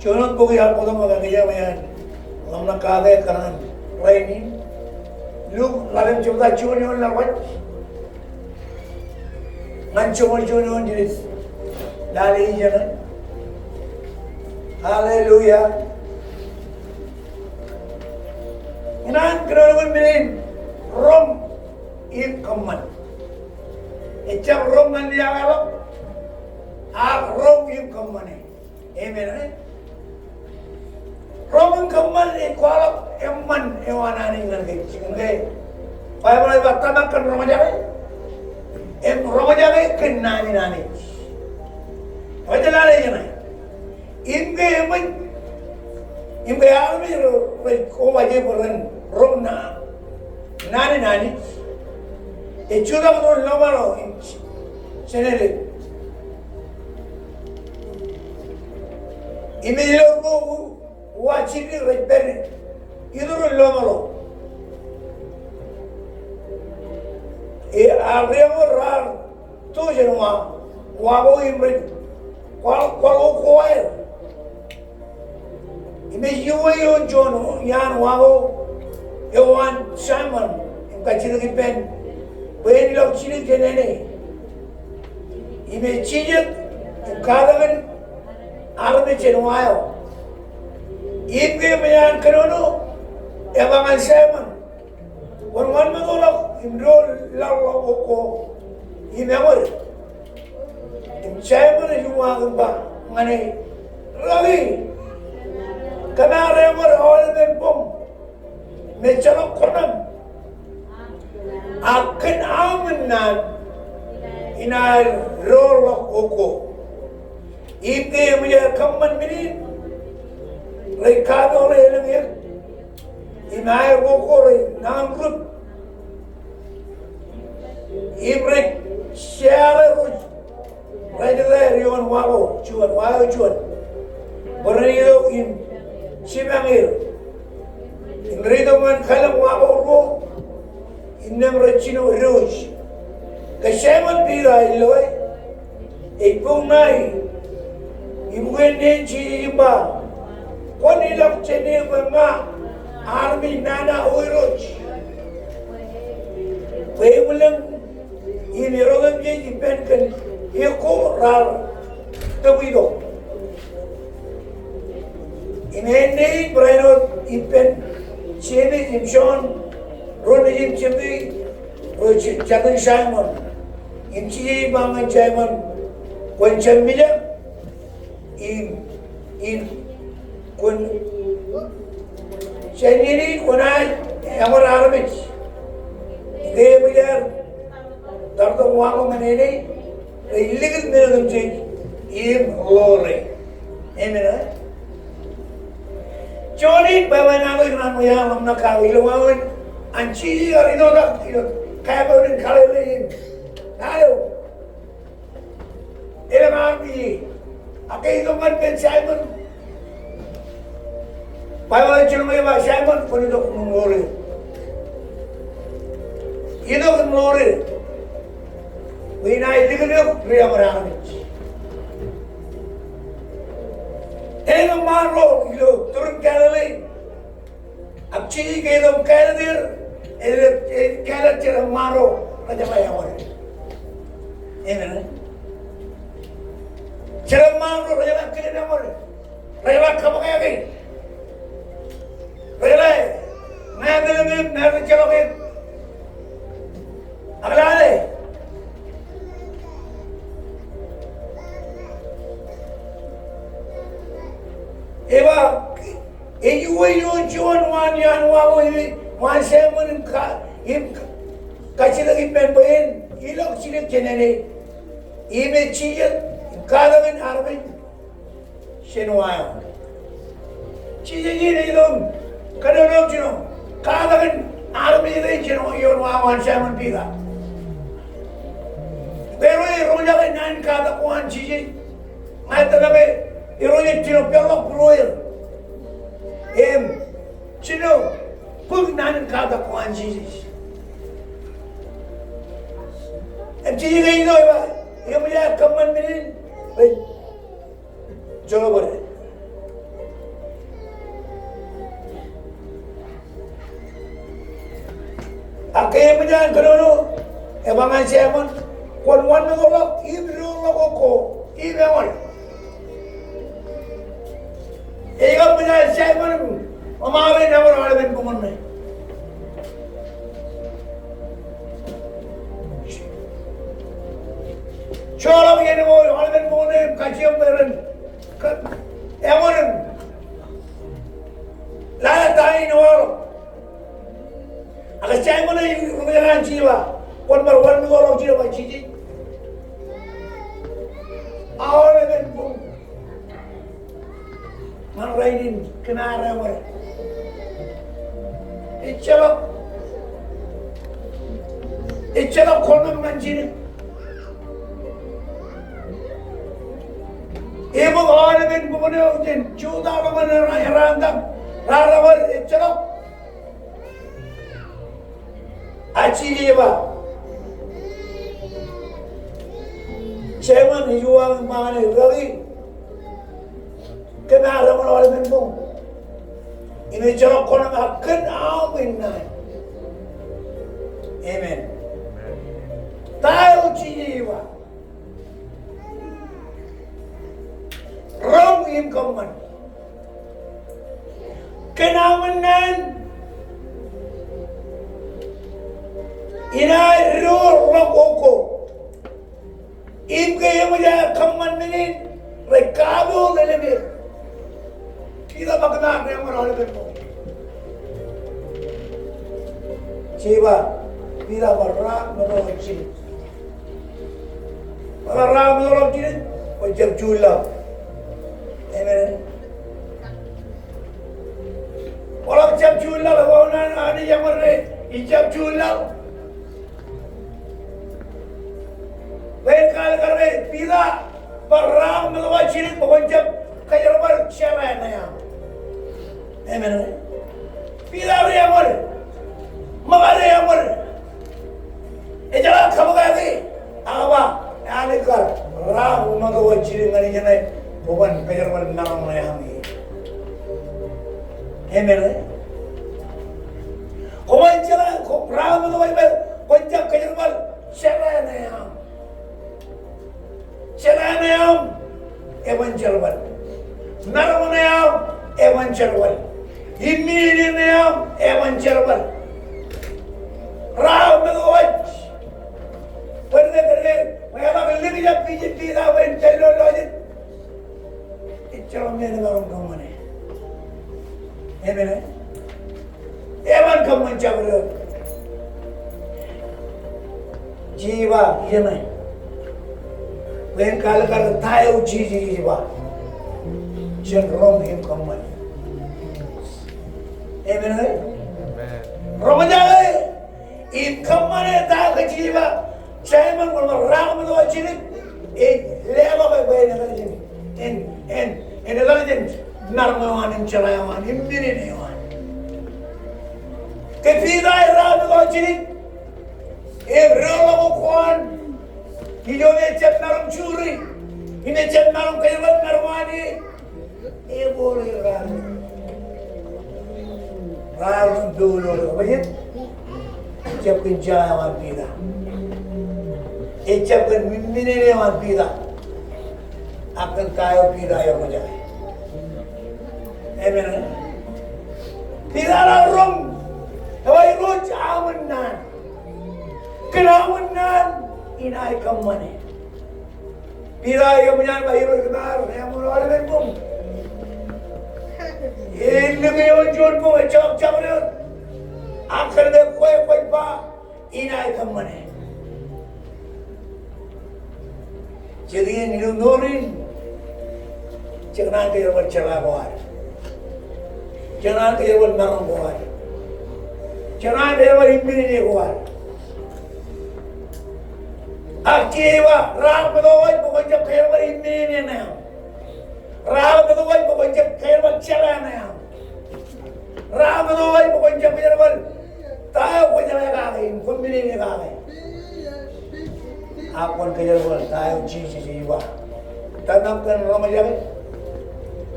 Juon wōt bok iar bōktok ñan kōj, ñan ḷōmṇak kate ekkar ñan rainin. Luk ḷalem jebta, juon eoon ḷọk wōt. Ñan joñoul juon eoon jenaaj lale ijeṇe. Hallelujah. Ikōṇaan kōnono kōn men in roñ im kōṃṃan. Ejjab roñ ñan liaakḷọk, ak roñ im kōṃṃane. Amen, eh? Roñ im kōṃṃan ej kwaḷọk eṃṃan eo an Anij ñan kōj. Jikin ke Baibōḷ ej ba tōmak kōn roñjake im roñjake kōn naan in Anij. Ej lale ijeṇe. Im ke eṃōj, im ke armej ro, rej kobaje bwe ren roñ naan naan in Anij. Ej jutak ro lọmọọr in Jenelik. Im ej lo ro uwaak jidik rej pād iturū lọmọọr. Ear, ear remoot raar to jān uwaak, uwaak ko im rej kwaḷọk, kwaḷọk ko aer. Im ej iwōj ioon juon iaan uwaak eo an Saimōn im kajjitōk ippān bwe en ilọk jidik jān āne. Im ej jijet im katakin armej jān wa eo. Im ke eṃōj an kōnono, ej ba ñan Saimōn, kwōn wōnṃaanḷọk im lo laḷ ḷọk ko im eṃōd. Im Saimōn ej uwaak im ba ñan e, Rabbi, kōm ar eṃōd aolepen boñ me ejjeḷọk koṇaṃ. Ak kōn aṃ naan Inaaj doorḷọk wokko. Im ke eṃōj aer kōṃṃan men in, rej kapoḷe elōñ eō. Im aer wokko rej nañinrup. Im rej jeḷā ro rej jeḷā ioon wa eo juon, wa eo juon. Bwe ren itok im jipañ er. Im rej itok ñan kalōñ wa eo ruo. Innām rej jino, Irooj, ke Saimōn Piter ej loe? Ej bōk ṇae ibukwiin neen Jisōs im ba, kwōn ilọk jān e bwe ña armej nana eo Irooj. Bwe eṃwilañ in erotemjej ippān kōn e ko raar tōb itok. Im āindein barāinwōt ippān Jemes im Jon, ro nejin Jebedi, ro jatū Saimōn. Im Jisōs ej ba ñan Saimōn, kwōn jab mijak, im, im kwōn, jān iien in kwōnaaj eṃōj armej. Ke eṃōj aer tartok wa ko ñan āne, rej likūt men otemjej im ḷoore. Amen, eo? Juon in bwebwenato ikōṇaan ṃōj aō ḷōmṇak kake ilo wāween an Jisōs ear itoitak ilo kāpooj in Galili in. Naan eo elōñ armej. Ak ke itok ñan pein Saimōn, Baibōḷ ej jilñe ej ba Saimōn, kwōn itok im ḷoore. Itok im ḷoore. Bwe inaaj likūt eok ri-eṃōj armej. Elōñ ṃaan ro ilo turin Galili. Ak Jisōs ke eḷap kāālōt er, ej, ej kāālōt jeraaṃṃan ro rejeḷā eṃōj. Amen. Jeraaṃṃan ro rejeḷā kilen eṃōj. Rejeḷā kabakake. Rejeḷā ña meḷeḷe, ña ejjeḷọk e. Ak lale. Ej ba, ej uwe ioon juon waan iaan wa ko im, waan Saimōn im ka, im kajjitōk ippān bwe en ilọk jidik jān āne. Im ej jijet im katakin armej jān wa eo. Jisōs in ej itok kōnono im jino katakin armej ro jān ioon wa ko an Saimōn Piter. Bwe ro rej roñjake naan in katak ko an Jisōs. Ña ij tōmak ke Irooj ej jino peḷḷọk būrueir im jino bōk naan in katak ko an Jisōs. Im Jisōs ke ej itok ej ba, eṃōj aer kōṃṃan men in, rej joḷọk bōd. Ak ke eṃōj an kōnono, ej ba ñan Saimōn, kwōn wanmetoḷọk im doorḷọk wokko im eṃōj. Ej kab ṃōj an Saimōn im ṃaṃa eo eṃōj aolepen buñūn ṇe. Joḷọk iien ko aolepen buñūn ṇe im kajjioñ bwe ren kab eṃōj im lale ta in ewaḷọk. Ak Saimōn ej roñjake an Jisōs ba, kwōn bar wanmetoḷọk jidik, ba Jisōs, aolepen buñūn ñan rainin kōn ad eṃōj. Ejjeḷọk, ejjeḷọk kōṇaan ñan jidik. Ebōk aolepen buñūn eo jān Juda ḷọk ñan Eraan, Eraan etaṃ, raar eṃōj, ejjeḷọk. Ak Jisōs ej ba, Saimōn, ij uwaak im ba ñan e, rūkaki, kōm ar eṃōj aolepen buñūn. Im ejjeḷọk kōṇaan ak kōn aṃ innām. Amen. Ta eo Jisōs ej ba? Roñ im kōṃṃan. Kōn aṃ naan, inaaj doorḷọk wokko. Im ke eṃōj aer kōṃṃan men in, rej kapoḷ elōñ eō. Piter bar kōṃṃan, eṃōj aolepen buñūn. Ej ba, Piter bar raar ṃōttan jidik. Bar raar meḷọk jidik, kwōn jab juon laḷ. Amen. Kwō ḷak jab juon laḷ, kwō naan Anij eṃṃan ke ij jab juon laḷ. Bwe en kwaḷọk ke Piter, bar raar meḷọk jidik bwe kwōn jab kōjerbal jeḷā ṇe aṃ. Amen. Piter eṃṃan. Ṃōkaj eṃṃan. Ejeḷā kab kake, ak ba, Anij kar, raar meḷọk jidik ñan ijeṇe, bwe kwōn kōjerbal maroñ ṇe aṃ. Amen. Kwōban jeḷā, kwō, raar meḷọk bwe kwōn jab kōjerbal jeḷā ṇe aṃ. Jeḷā ṇe aṃ eban jerbal. Maroñ ṇe aṃ eban jerbal. Imminene ṇe aṃ eban jerbal. Raar meḷọk. Bwe ke, bwe ke, bwe eḷak likjab Piter, Piter bwe en pād ilo lọjet. Ejjeḷọk men eo eban kōṃṃane. Amen. Eban kōṃṃan jabdewōt. Jej ba ijeṇe, bwe en kwaḷọk ke ta eo Jisōs ej ba, jen roñ im kōṃṃane. Amen. Amen. Roñjake im kōṃṃane ta eo Jisōs ej ba. Saimōn, kwōn bar raar meḷọk jidik, ej leḷọk bwe en etal jān, en, en, en etal jān maroñ eo an im jeḷā eo an im imminene eo an. Ke Piter ej raar meḷọk jidik, im doḷọk ko an, ijo ejjab maroñ juri, im ejjab maroñ kōjerbal maroñ an ie. Ebooḷe raar, raar doḷọk, bajjek. Ejjab kōn jeḷā eo an Piter. Ejjab kōn imminene eo an Piter. Ak kōn ta eo Piter eroñjake. Amen. Piter ear roñ. Ej ba, Irooj, aṃ naan. Kōn aṃ naan inaaj kōṃṃane. Piter ej kōṃṃan ba, Irooj, kōm ar eṃṃan aolepen boñ. Ej likjab juon boñ, ejjeḷọk jabdewōt. Ak kōn ke kwe kwōj ba, inaaj kōṃṃane. Jet iien ilo mour in, jekōṇaan kōjerbal jeḷā ko ad. Jekōṇaan kōjerbal maroñ ko ad. Jekōṇaan kōjerbal imminene ko ad. Ak Jisōs ej ba, raar meḷọk bwe kwōn jab kōjerbal imminene ṇe aṃ. Raar meḷọk bwe kwōn jab kōjerbal jeḷā ṇe aṃ. Raar meḷọk bwe kwōn jab kōjerbal ta eo kwōjeḷā kake im kwō imminene kake. Ak kwōn kōjerbal ta eo Jisōs ej ba. Tōmak kōn roñjake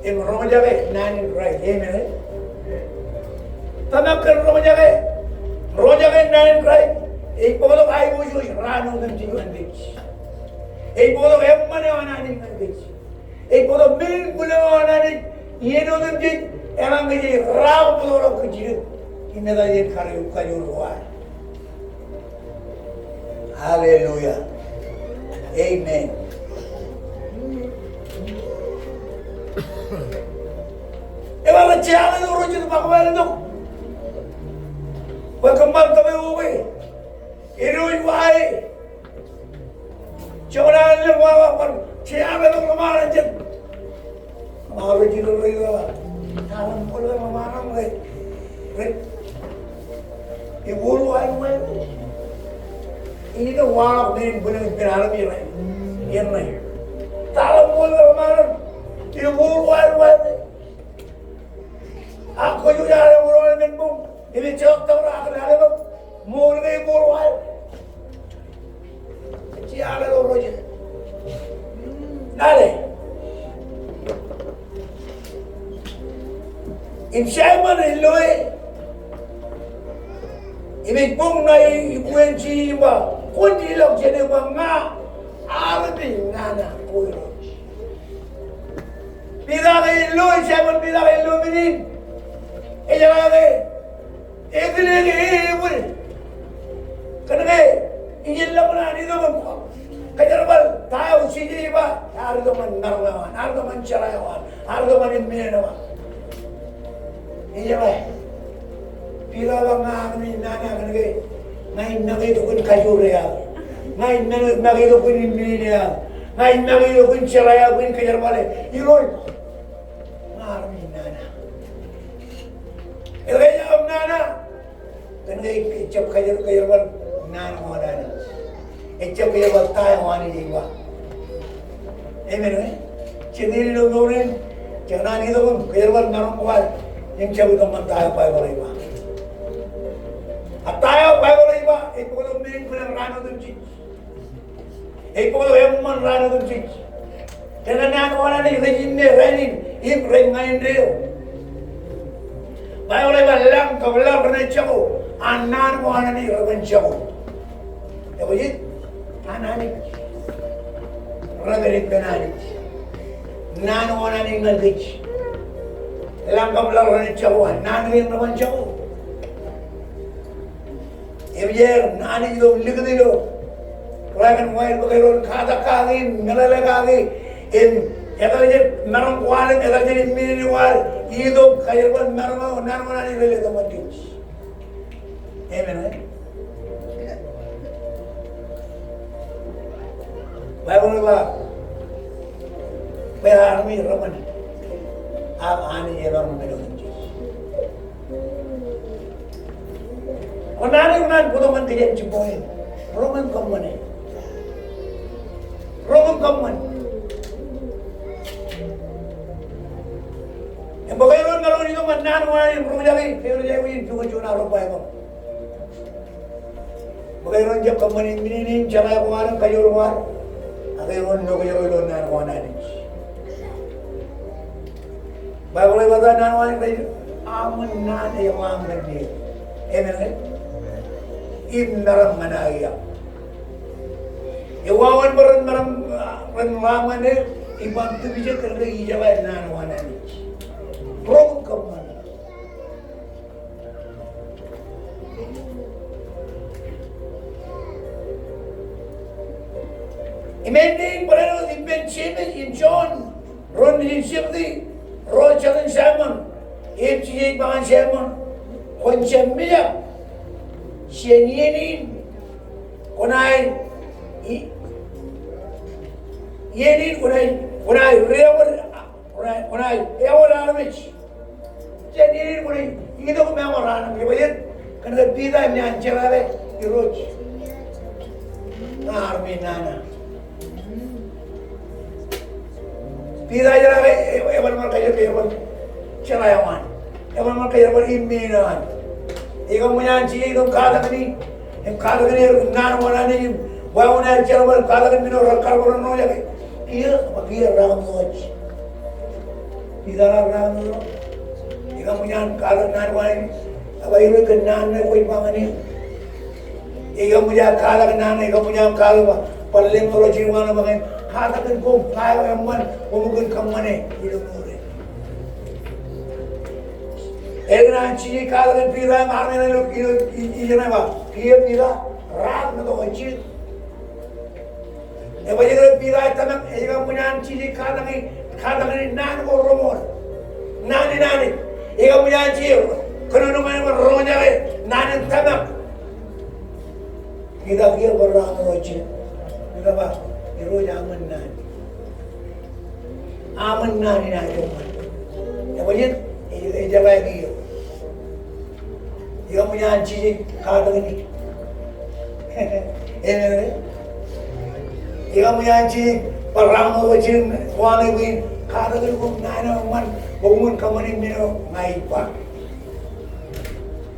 im roñjake naan in Kraist. Amen. Tōmak kōn roñjake, roñjake naan in Kraist. Ej bōktok aiboojoj raan otemjej ñan kōj. Ej bōktok eṃṃan eo an Anij ñan kōj. Ej bōktok men in bwilōñ eo an Anij iien otemjej, eḷaññe jej raar meḷọk jidik im etal jān kajoor ko ad. Hallelujah. Amen. Ebar jea ḷọk ro jet ṃakūtkūt tok. Bwe kōṃṃan tōpar eo ke. Irooj, why? Joñan an lōñ wa, wa, wa, jea ḷọk ro ṃaan jet. Ṃaar ro jitōñ ro ilo wa. Taḷ eo ṃool ḷọk ṃaan jet. Rej. Ej wōr wa eo ṃaan. Ij ilo waḷọk men in bwilōñ ippān armej rej. Iien ṇe. Taḷ eo ṃool ḷọk ṃaan jet. Ej wōr wa eo ṃaan. Ak kwōj wōj aolep men boñ. Im ejjeḷọk tōprak ak lale bōk. Ṃool ke ej wōr wa eo. Jea ḷọk ro jet. Lale. Im Saimōn ej loe. Im ej boñ ṇa ibukwi in Jisōs im ba, kwōn ilọk jān e ba ña armej nana ko Irooj. Piter ke ej loe, Saimōn Piter ke ej loe men in. Ejeḷā ke Ekile ke ebōd. Kōnke ij lōñ naan itok im kōjerbal ta eo Jisōs ej ba, ear itok ñan maroñ eo an, ear itok ñan jeḷā eo an, ear itok ñan imminene eo an. Ej ba, Piter ej ba ña armej nana kōnke ña ij nañe itok in kajoor eo aō. Ña ij make, make itok kōn imminineer. Ña ij make itok kōn jerā eo, kōn kōjerbale. Irooj, ña armej nana. Etke ij aō nana? Kōnke ejjab kōjer-, kōjerbal naan ko an Anij. Ejjab kōjerbal ta eo Anij ej ba. Amen, e? Jet in ilo mour in, jekōṇaan itok im kōjerbal maroñ ko ad, im jab itok ñan ta eo Baibōḷ ej ba. A ta eo Baibōḷ ej ba, ej bōktok men in bwilōñ raan otemjej. Ej bōktok eṃṃan raan otemjej. Kōnke naan ko an Anij rej inne rainin, im rej ñan indeeo. Baibōḷ ej ba lañ kab laḷ renaaj jako, ak naan ko an Anij reban jako. Ekwe jet an Anij, repād ippān Anij. Naan ko an Anij ñan kōj. Lañ kab laḷ renaaj jako, ak naan kein reban jako. Im ej er Anij ilo likūt ilo black and white bwe kōjeañ katak kaki im meḷeḷe kaki im etal jān maroñ ko ad im etal jān imminineer ko ad, itok kōjerbal maroñ eo, naan ko an Anij rej letok ñan kōj. Amen, e? Baibōḷ ej ba bwe armej reban, ak Anij emaroñ men otemjej. Kwōn naan, kwōn naan bōktok ñan kōj jān jibboñ in. Roñ im kōṃṃane. Roñ im kōṃṃan. Im bwe kōjeañ maroñ itok ñan naan ko an Anij im roñjake, kōjeañ juon, juon arro Baibōḷ. Bwe kōjeañ jab kōṃṃane imminineer im jerā ko ad im kajoor ko ad, ak kōjeañ nokjero ilo naan ko an Anij. Baibōḷ ej ba ta? Naan ko an Anij ej aṃ naan, ej ḷaṃ ñan neō. Amen, e? Im meram ñan aō ia. Ewāween bwe ren meram, ren ḷaṃ ñan eō, iban tipjek kōnke ijeḷā naan ko an Anij. Roñ im kōṃṃan. Im āindein barāinwōt ippān Jemes im Jon, ro nejin Sebedi, ro jatōn Saimōn, im Jisōs ej ba ñan Saimōn, kwōn jab mijak jān iien in, kwōnaaj, i-, iien in kwōnaaj, kwōnaaj ewōr, kwōnaaj, kwōnaaj ewōr armej. Jān iien in kwōnaaj itok im ewōr armej. Bwe jet, kōnke Piter enaaj jeḷā ke Irooj, ña armej nana. Piter ej jeḷā ke e-, eban ṃōk kōjerbal, kōjerbal jerā eo an. Eban ṃōk kōjerbal imminineer eo an. Ej kōṃṃan an Jisōs im katak in, im katak in naan ko an Anij im wāween aer jerbal, katak in men eo rej kar bwe ren roñjake. Kiiō, ba kiiō, raar ṃōk tok. Piter ear raar ṃōk tok. Ej kōṃṃan an katak naan ko an Anij. Ej ba Irooj, kōn naan ṇe kwōj ba ñan eō. Ej kōṃṃan an katak naan, ej kōṃṃan an katak ba, bar lōñ ro jeiū an ba ñan eō, katak in koṃ, ta eo eṃṃan, koṃ kōn kōṃṃane ilo mour e. Ekōṇaan Jisōs ej katak in Piter im armej ṇe ilo, ilo, i-, ijeṇe ba, kiiō Piter, raar ṃōk tok jet. Ebajjek ilo Piter ej tōmak, ej kōṃṃan an Jisōs ej katak in, katak in naan ko reṃool. Naan in Anij. Ej kōṃṃan an Jisōs kōnono ñan eban roñjake naan in tōmak. Piter kiiō bar raar ṃōk tok jet. Piter ba, Irooj, aṃ naan. Aṃ naan in aō kōṃṃan. Ebajjek, ej, ej jeḷā kiiō. Ej kōṃṃan an Jisōs ej katak in. Amen. Ej kōṃṃan an Jisōs ej bar raar ṃōk tok jet, koṃ ej katak in koṃ naan eo eṃṃan, koṃwin kōṃṃane men eo ña ij ba.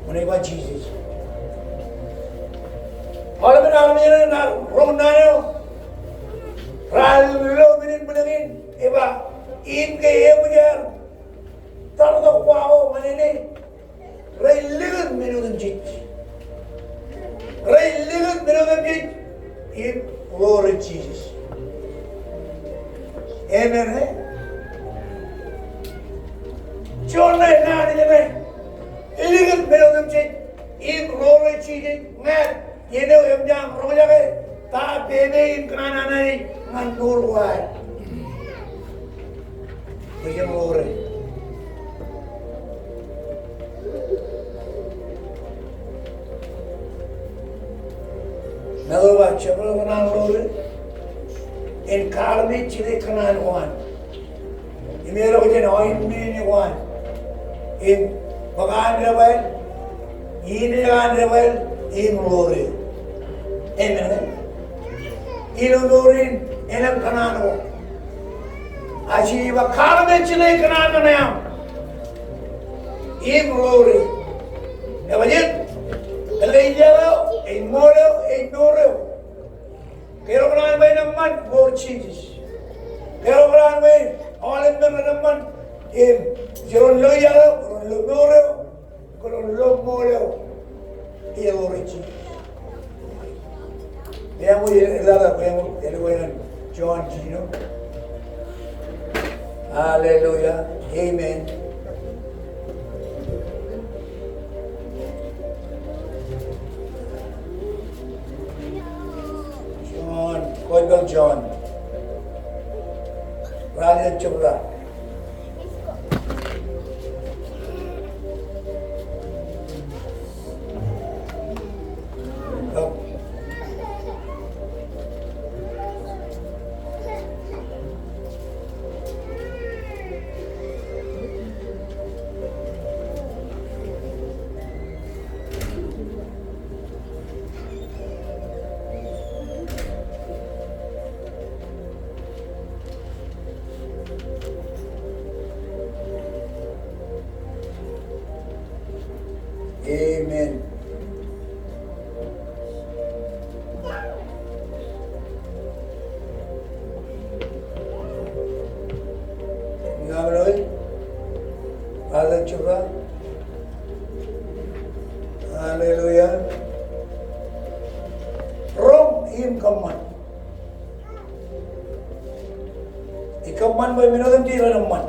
Ṃōṇe ej ba Jisōs. Aolepen armej ṇe raar roñ naan eo. Raar lo men in bwilōñ in, ej ba, im ke eṃōj aer tartok wa ko ñan āne, rej likūt men otemjej. Rej likūt men otemjej im ḷoore Jisōs. Amen, e? Juon ṇe naan in ej likūt men otemjej im ḷoore Jisōs ñan Iien eo eṃōj aṃ roñjake ta pepe in kōṇaan an Anij ñan mour ko ad. Kwōj jab ḷoore. Āinwōt ba, jabdewōt kōṇaan ḷoore, en kaarmej jidik kōṇaan ko an. Im eḷọk jān aenmein ko an. Im bōk an debwāāl, ine an debwāāl, im ḷoore. Amen. Ilo ḷoore in, elōñ kōṇaan ko. Ak ij ba kaarmej jidik kōṇaan ko an. Im ḷoore. Ebajeet, kōn ke ej iaḷ eo, ej ṃool eo, ej mour eo. Ke ro kōṇaan bwe en eṃṃan, mour Jisōs. Ke ro kōṇaan bwe aolep men ren eṃṃan, im ren lo iaḷ eo, ren lo mour eo, ren lo ṃool eo. Ilo ḷoore Jisōs. Bwe eṃōj, eḷap, bwe eṃōj, eḷap, bwe eṃōj, John, do you know? Hallelujah. Amen. John, Gospel John. Ralitōk jebta. Amen. Hallelujah. Roñ im kōṃṃan. Ij kōṃṃan bwe men otemjej ren eṃṃan.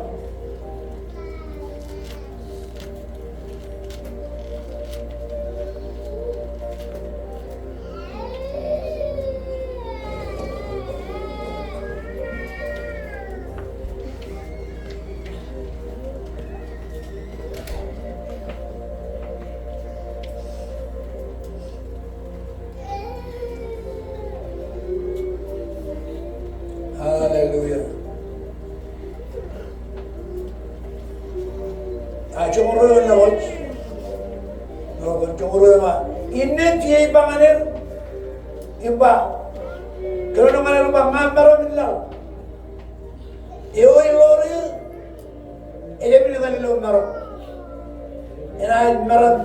Hallelujah. Ak joñan ruo eo ej ḷọk. Joñan ruo eo ej ba, innām ij ba ñan er, im ba, kōnono ñan er im ba, ña meram in laḷ. Eo ej ḷoor eō, ejjab etal ilo marok. Enaaj meram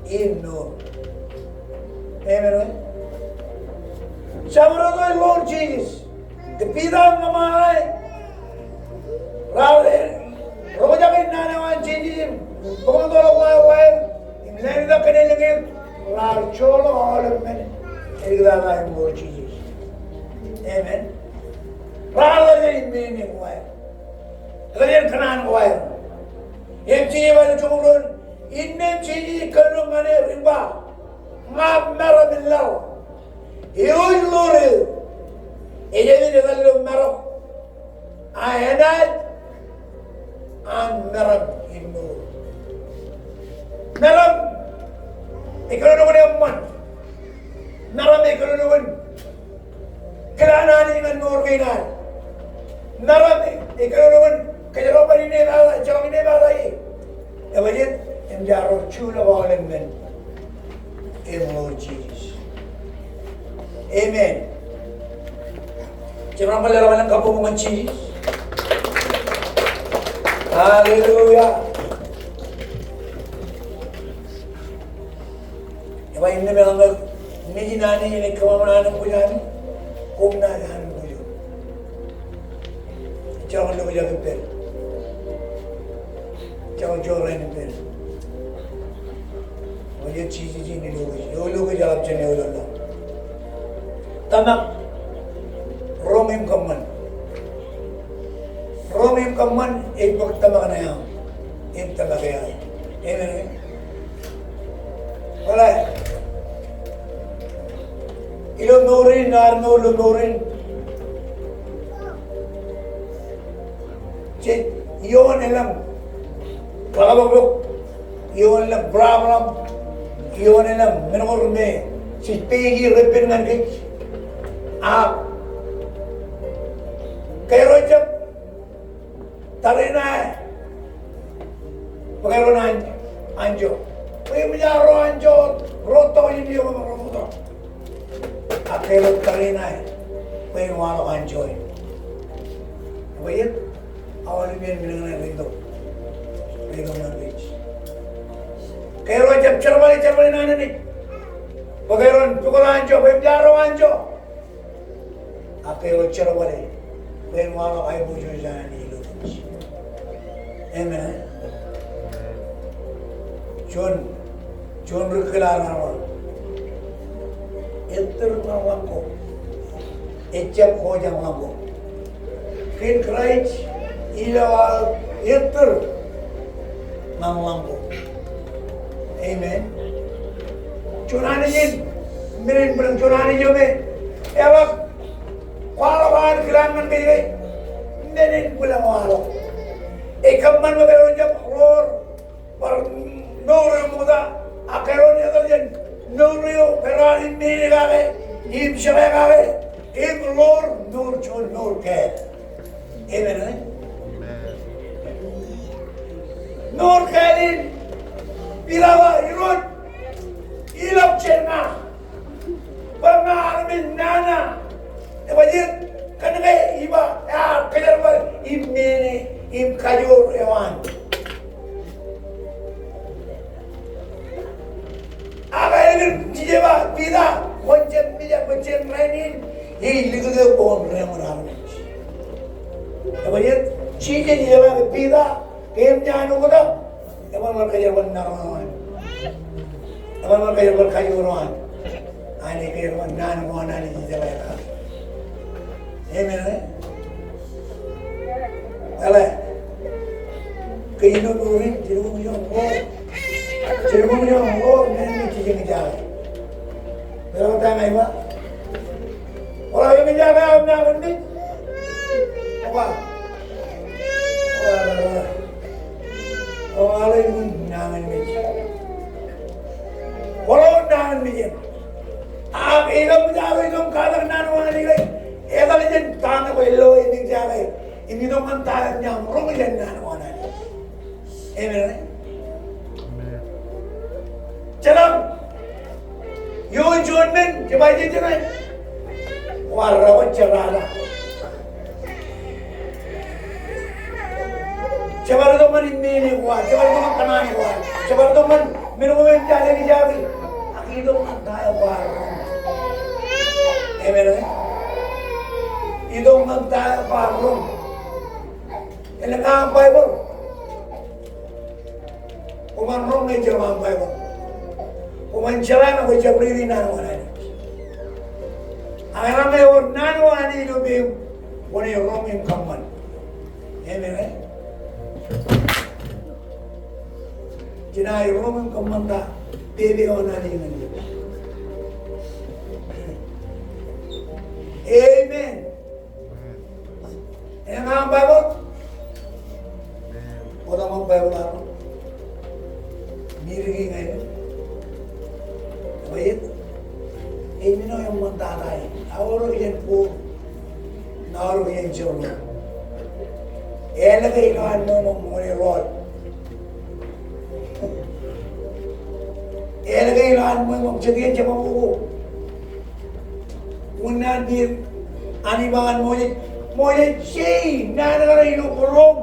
in mour. Amen, right? Jabdewōt eo ej ḷoor Jisōs. Ke Piter im kōṃṃane, raar roñjake naan eo an Jisōs im bōktok ḷọk wāween, im lale tok kōn elōñ eō, raar joḷọk aolep men āliktata im ḷoor Jisōs. Amen. Raar lale men eo wāween. Ḷọk jān kōṇaan ko aer. Im Jisōs ej ba ilo joñan ruo, innām Jisōs ej kōnono ñan er im ba, ña meram in laḷ. Eo ej ḷoor eō, ejjab etal ilo marok. Ak enaaj an meram in mour. Meram ej kōnono kōn eṃṃan. Meram ej kōnono kōn kōḷmānḷọkjeṇ ñan mour kein ad. Meram ej kōnono kōn kōjro bar inepata, ejjeḷọk inepata ie. Ebajeet, im jaar ro juḷọk aolep men im ḷoor Jisōs. Amen. Jemaroñ ke leḷọk elōñ kabbokbok ñan Jisōs. Hallelujah. Ej ba innām eḷaññe nejin Anij enaaj kōṃṃan an kwōj ami, koṃ naaj an kwōj. Ejjeḷọk lo kōj ak ippād. Ejjeḷọk jorrāān ippād. Eo ej Jisōs in ilo kōj. Eo ilo kōj eḷap jān eo ilo laḷ. Tōmak. Roñ im kōṃṃan. Roñ im kōṃṃan ej bōk tōmak ṇe aṃ im tōmak e aō. Amen. Bōlen ilo mour in, ad mour ilo mour in, jej ioon elōñ ḷọkḷọk, ioon elōñ problem, ioon elōñ men ko rein me Jej pād ilo reppen ñan kōj. Ak kōjro jab tariṇae bwe kōjro an-, anjọ. Bwe eṃōj ad ro anjọ, ro tọujin eo ṃōk ro ṃokta. Ak kōjro tariṇae bwe en waḷọk anjọ in. Bwe ej Aolep men men ñan ri itok, ri itok ñan kōj. Kōjro jab jerbale, jerbale naan in ej bwe kōjro pukot anjọ, bwe eṃōj ad ro anjọ. Ak kōjro jerbale bwe en waḷọk aiboojoj an Anij ilo kōj. Amen. Juon Juon ri kōḷmānḷọkḷọk. Ettōr ñan ḷọk ko. Ejjab ko jān ḷọk ko. Kōn Kraist ilo aō ettōr ñan ḷọk ko. Amen. Juon Anij in, men in bwilōñ juon Anij eo me eḷak kwaḷọk an kilaan ñan kōj ke men in bwilōñ waḷọk. Ej kōṃṃan bwe kōjro jab ḷoor bar mour eo ṃokta, ak kōjro etal jān mour eo kōjro ar immene kake, im jekā kake, im ḷoor mour juon mour kāāl. Amen, eo? Mour kāāl in, Piter ba, Irooj, ilọk jān ña. Bwe ña armej nana. Ebajjeet, kōnke ij ba, ear kōjerbal immene im kajoor eo an. Ak ālikin ije ba, Piter, kwōn jab mijak bwe jān rainin, ij likūt eok bwe kwōn reṃōd armej. Ebajjeet, Jisōs ej ba ke Piter, ke eṃōj an oktak, eban bar kōjerbal naan eo an. Eban bar kōjerbal kajoor eo an. Anij kōjerbal naan eo an, Anij ej jeḷā kake. Amen, eo? Eḷap. Ke ilo mour in, jilkinḷọk mour. Jilkinḷọk mour, men in jej eñjake. Eḷap ta ña ij ba. Eḷap eñjake aō nañinmej. Eḷap. Eḷap, eḷap. Eḷap, eḷap, nañinmej. Eḷap, nañinmej. Ak ilo eṃōj aō itok katak naan eo an ilo, etal jān ta ṇe bwe ilo eñjake. Im itok ñan ta eo eṃōj aṃ roñ jān naan eo an. Amen. Amen. Jeḷā, ioon juon men, jebaj jejjab, kwaar rakwōj jerata. Jebar itok ñan immene ko ad, jebar itok ñan kōṇaan ko ad, jebar itok ñan men ko men jejjab, ak itok ñan ta eo kwaar roñ. Amen, eo? Itok ñan ta eo kwaar roñ. Elōñ aṃ Baibōḷ. Kwōban roñ ñe ejjab aṃ Baibōḷ. Kwōban jeḷā ñe kwōjjab riiti naan eo an Anij. Ak eḷaññe ewōr naan eo an Anij ilo peiṃ, kwōnaaj roñ im kōṃṃan. Amen, eo? Jenaaj roñ im kōṃṃan ta pepe eo an Anij ñan eok. Amen. Elōñ aṃ Baibōḷ? Wōt aṃ Baibōḷ aṃ? Midik ñan eok. Wōt? Ej men eo eṃṃantata in. Aorōk jān book. Ṇa aorōk jān journal. Ālikin ilo an ṃōṃ ṃōk ṃool e rọọl. Ālikin ilo an ṃōṃ ṃōk jet iien jema ṃōk. Unin an Piter, an iba ñan Moses, Moses, je naan kaṇe ilo būruōṃ.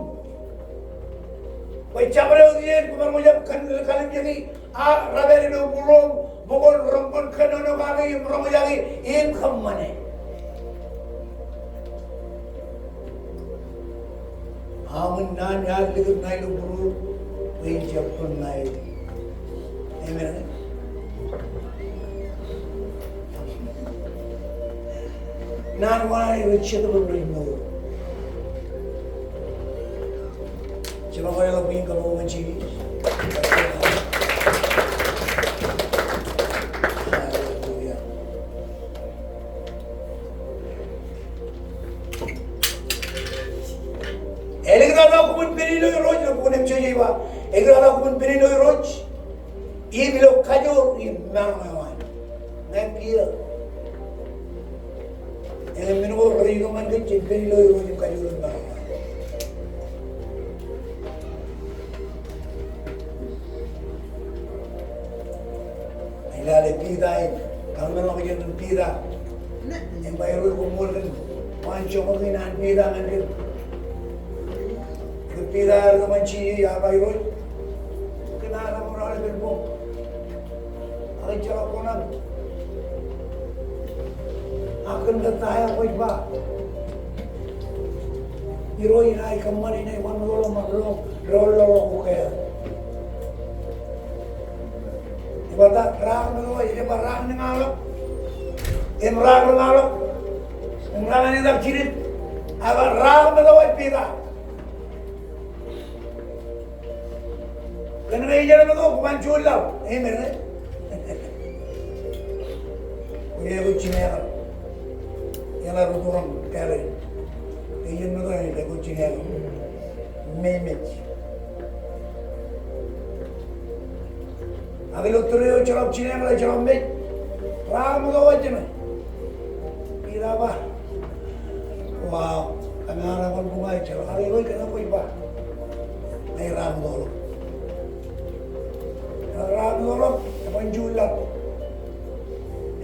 Bwe jabdewōt eo iien, kwō bar ṃōjab kōn, kallimjeki, ak rej pād ilo būruōṃ, bwe kwōn roñ, kwōn kōnono kaki, im roñjaki, im kōṃṃane. Aṃ naan ear likūt ṇa ilo būruō, bwe in jab kōn ṇa eo. Amen. Naan eo an rej jetōb rej mour. Jema kōjeḷā bwe in kabuñ ñan Jisōs. Hallelujah. Āliktata kōṃwin pād ilo Irooj, ilo bok in Epesōs ej ba. Āliktata kōṃwin pād ilo Irooj im ilo kajoor im maroñ eo an. Kiiō. Eñin men ko rej itok ñan kōj, jen pād ilo Irooj im kajoor im maroñ. Ij lale Piter in, kaṃṃoolol Irooj kōn Piter. Im ba Irooj koṃṃool kōn waan joñak in an Piter ñan kōm. Im Piter ear itok ñan Jisōs im ba Irooj, kōm ar aṃ rọọl ippān boñ. Ak ejjeḷọk koṇaṃ. Ak kōn ta eo kwōj ba? Irooj, inaaj kōṃṃan, inaaj wōnṃaanḷọk im rọọl, rọọl ḷọk ke. Ej ba ta, raar meto, ej ba raar ñāḷọk. Im raar ñāḷọk. Im raar ñāḷọk jidik. Ak raar meto ej Piter. Kōn ke ijeḷā meto kwōban juon laḷ. Amen, eh? Kwōj aikuj jineḷọk. Eḷap ri tūrōṃ kāālōt. Ijeḷā meto enaaj aikuj jineḷọk. Mej mej. Ak ilo tōre eo ejjeḷọk jineḷọk, ejjeḷọk mej. Raar meto ej jema. Piter ba, wow, kōm ar aikuj buña ejjeḷọk. Ak Irooj kōn ke kwōj ba, ij raar meto ḷọk. Raar meto ḷọk, eban juon laḷ.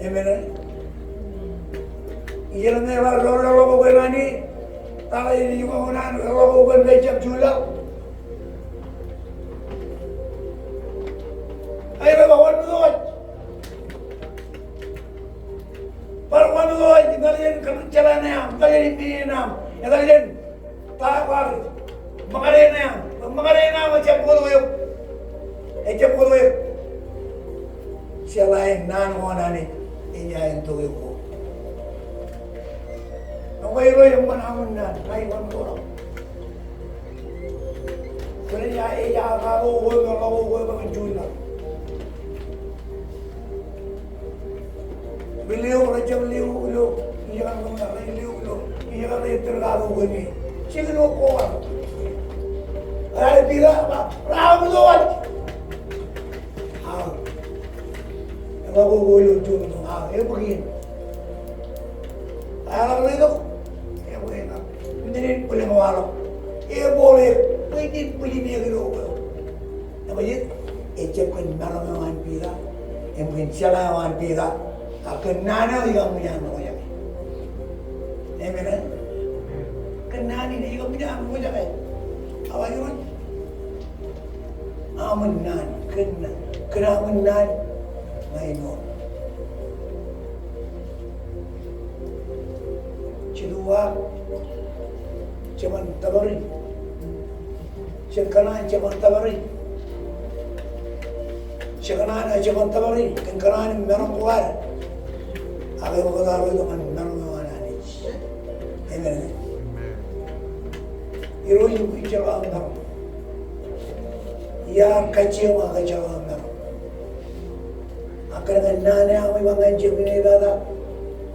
Amen, eh? Ijeḷā me ej ba rọọl ḷọk ke naan e, ta eo ej ba kōn an rọọl ḷọk ke ejjab juon laḷ. Ej ba wōnṃaanḷọk. Bar wōnṃaanḷọk, etal jān kōn jeḷā ṇe aṃ, etal jān ippān aṃ, etal jān ta eo kwaar ṃōkade ṇe aṃ, ṃōkade ṇe aṃ, ejjab ṃokta eok. Ejjab ṃokta eok. Jeḷā in naan ko an Anij, ej aer itok eok. Ak Irooj eṃṃan aṃ naan, ij wōnṃaanḷọk. Kwōnaaj, ij aikuj kato eok, ḷọk eok, ḷọk eok, ḷọk eok. Rej liu, rej jab liu ilo, ij kar, rej liu ilo, ij kar, rej tōl kato eok. Jikin eok ko ad. Raar Piter, ba, raar meto ej. Aō. Eḷap eok ilo juon, aō, ebōk iien. Eḷap rej itok, ebōk iien. Im men in bwilōñ waḷọk. Ebōk iien, bwe jen bwijin eok ilo eok. Eṃōj, ejjab kōn maroñ eo an Piter, im kōn jeḷā eo an Piter, ak kōn naan eo ej kar ñan roñjake. Amen, eh? Kōn naan in ej kar ñan roñjake. Ak ej ba, aṃ naan, kōn, kōn aṃ naan, ña ij mour. Jet uwaak, jeban tōpar in. Jen kōṇaan, jeban tōpar in. Jekōṇaan, jeban tōpar in. Kōn kōṇaan im maroñ ko ad. Ak ebōktok ro itok ñan maroñ eo an Anij. Amen. Irooj, ewi ejjeḷọk aṃ maroñ. Iar kajjioñ ak ejjeḷọk aṃ maroñ. Ak kōn ke naan eo aṃ ej ba ñan Jeff Inebata,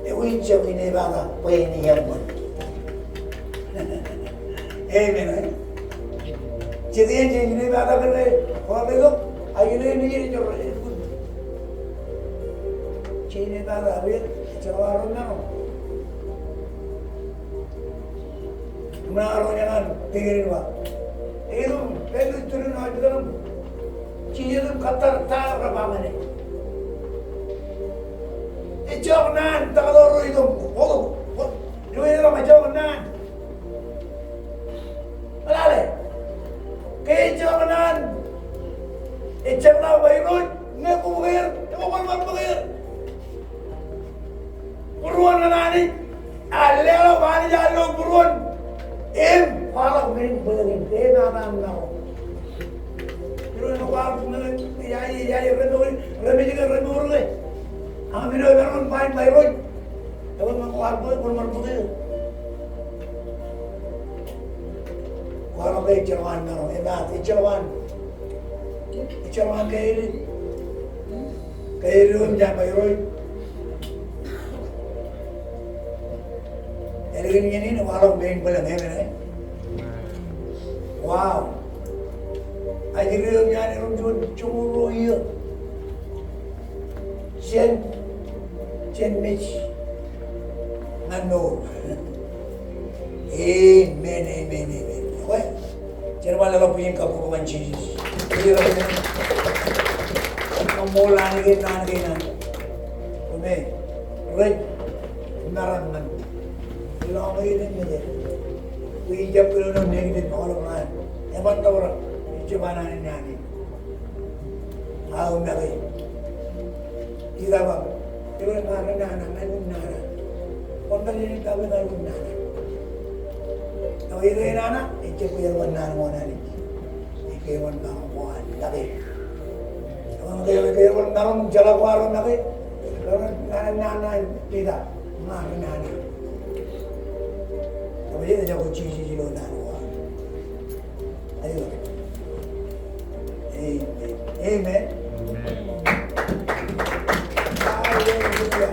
ewi Jeff Inebata bwe en eṃṃan. Amen, eh? Jet iien Jeff Inebata kōn ke kwaḷọk etok, ak ilo iien eo ej jab rej kut. Jeff Inebata, ewi, ejjeḷọk arro maroñ. Im arro ñan an pegan in ba, itok, pād ilo tūrin hospital im Jisōs im kōttar ta eo rej ba ñan e. Ejjeḷọk naan, taktō ro itok, ḷọk, ḷọk, ḷọk, ejjeḷọk naan. Lale. Ke ejjeḷọk naan, ejjeḷọk naan, ba Irooj, ñe kwō bōk er, eṃṃan bwe kwōn bōk er. Būruon ñan Anij, ear leḷọk Anij ear lo būruon. Im kwaḷọk men in bōlen in, ke emaat an maroñ. Irooj, ñe kwaar bōk men in, ij, ij, ij, rej mour, rej mej ke, rej mour ke. Ak men eo emaroñ in ba in ba Irooj, eban ñe kwaar bōk, kwōn ṃōk bōk e. Kwaḷọk ke ejjeḷọk an maroñ, emaat, ejjeḷọk an. Ejjeḷọk an kāālōt. Kāālōt im jen ba Irooj. Ālikin iien in kwaḷọk men in bōlen, amen, eh? Wow. Ajri eo im jān erom juon joñoul ruo iiō. Jān Jen mej ñan mour. Amen, amen, amen. Ekwe, jen bar leḷọk bwijin kabbokbok ñan Jisōs. Kaṃṃoolol naan kein, naan kein, naan kein. Amen. Rej maroñ ñan. Ilo aṃ ej mejed. Bwe ijab kōnono negative all around. Eban tōprak. Ijab an naan in. Aō make. Ij ba, ewōr ña ri nana, ña ri nana. Kwōn kar ej kab ej kar ej nana. Ewōr ri nana, ejjab ke eban nana ko an Anij. Ej ke eban nana ko an make. Ewōr ke eban nana ko an make. Ewōr nana nana Piter, ña ri nana. Ewōr ejako Jisōs ilo nana ko an. Amen. Amen. Hallelujah.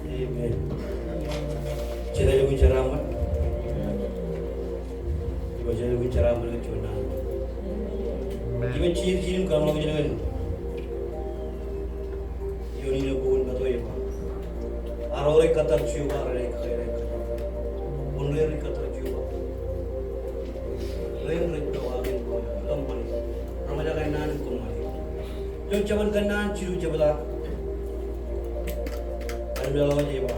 Amen. Jen lukkuun jeraaṃṃan. Jen lukkuun jeraaṃṃan kōn juon naan. Amen. Jen lukkuun jeraaṃṃan kōn juon naan. Ioon ilo bok in Matthew ej ba, ak ro rej kōttar Jeova rej kōttar. Kwōn ro rej kōttar Jeova. Ren rej pokake kōṃṃane. Roñjake naan in kōṃṃane. Ilo Jabōn Kōnnaan jilu jebta, ej ba,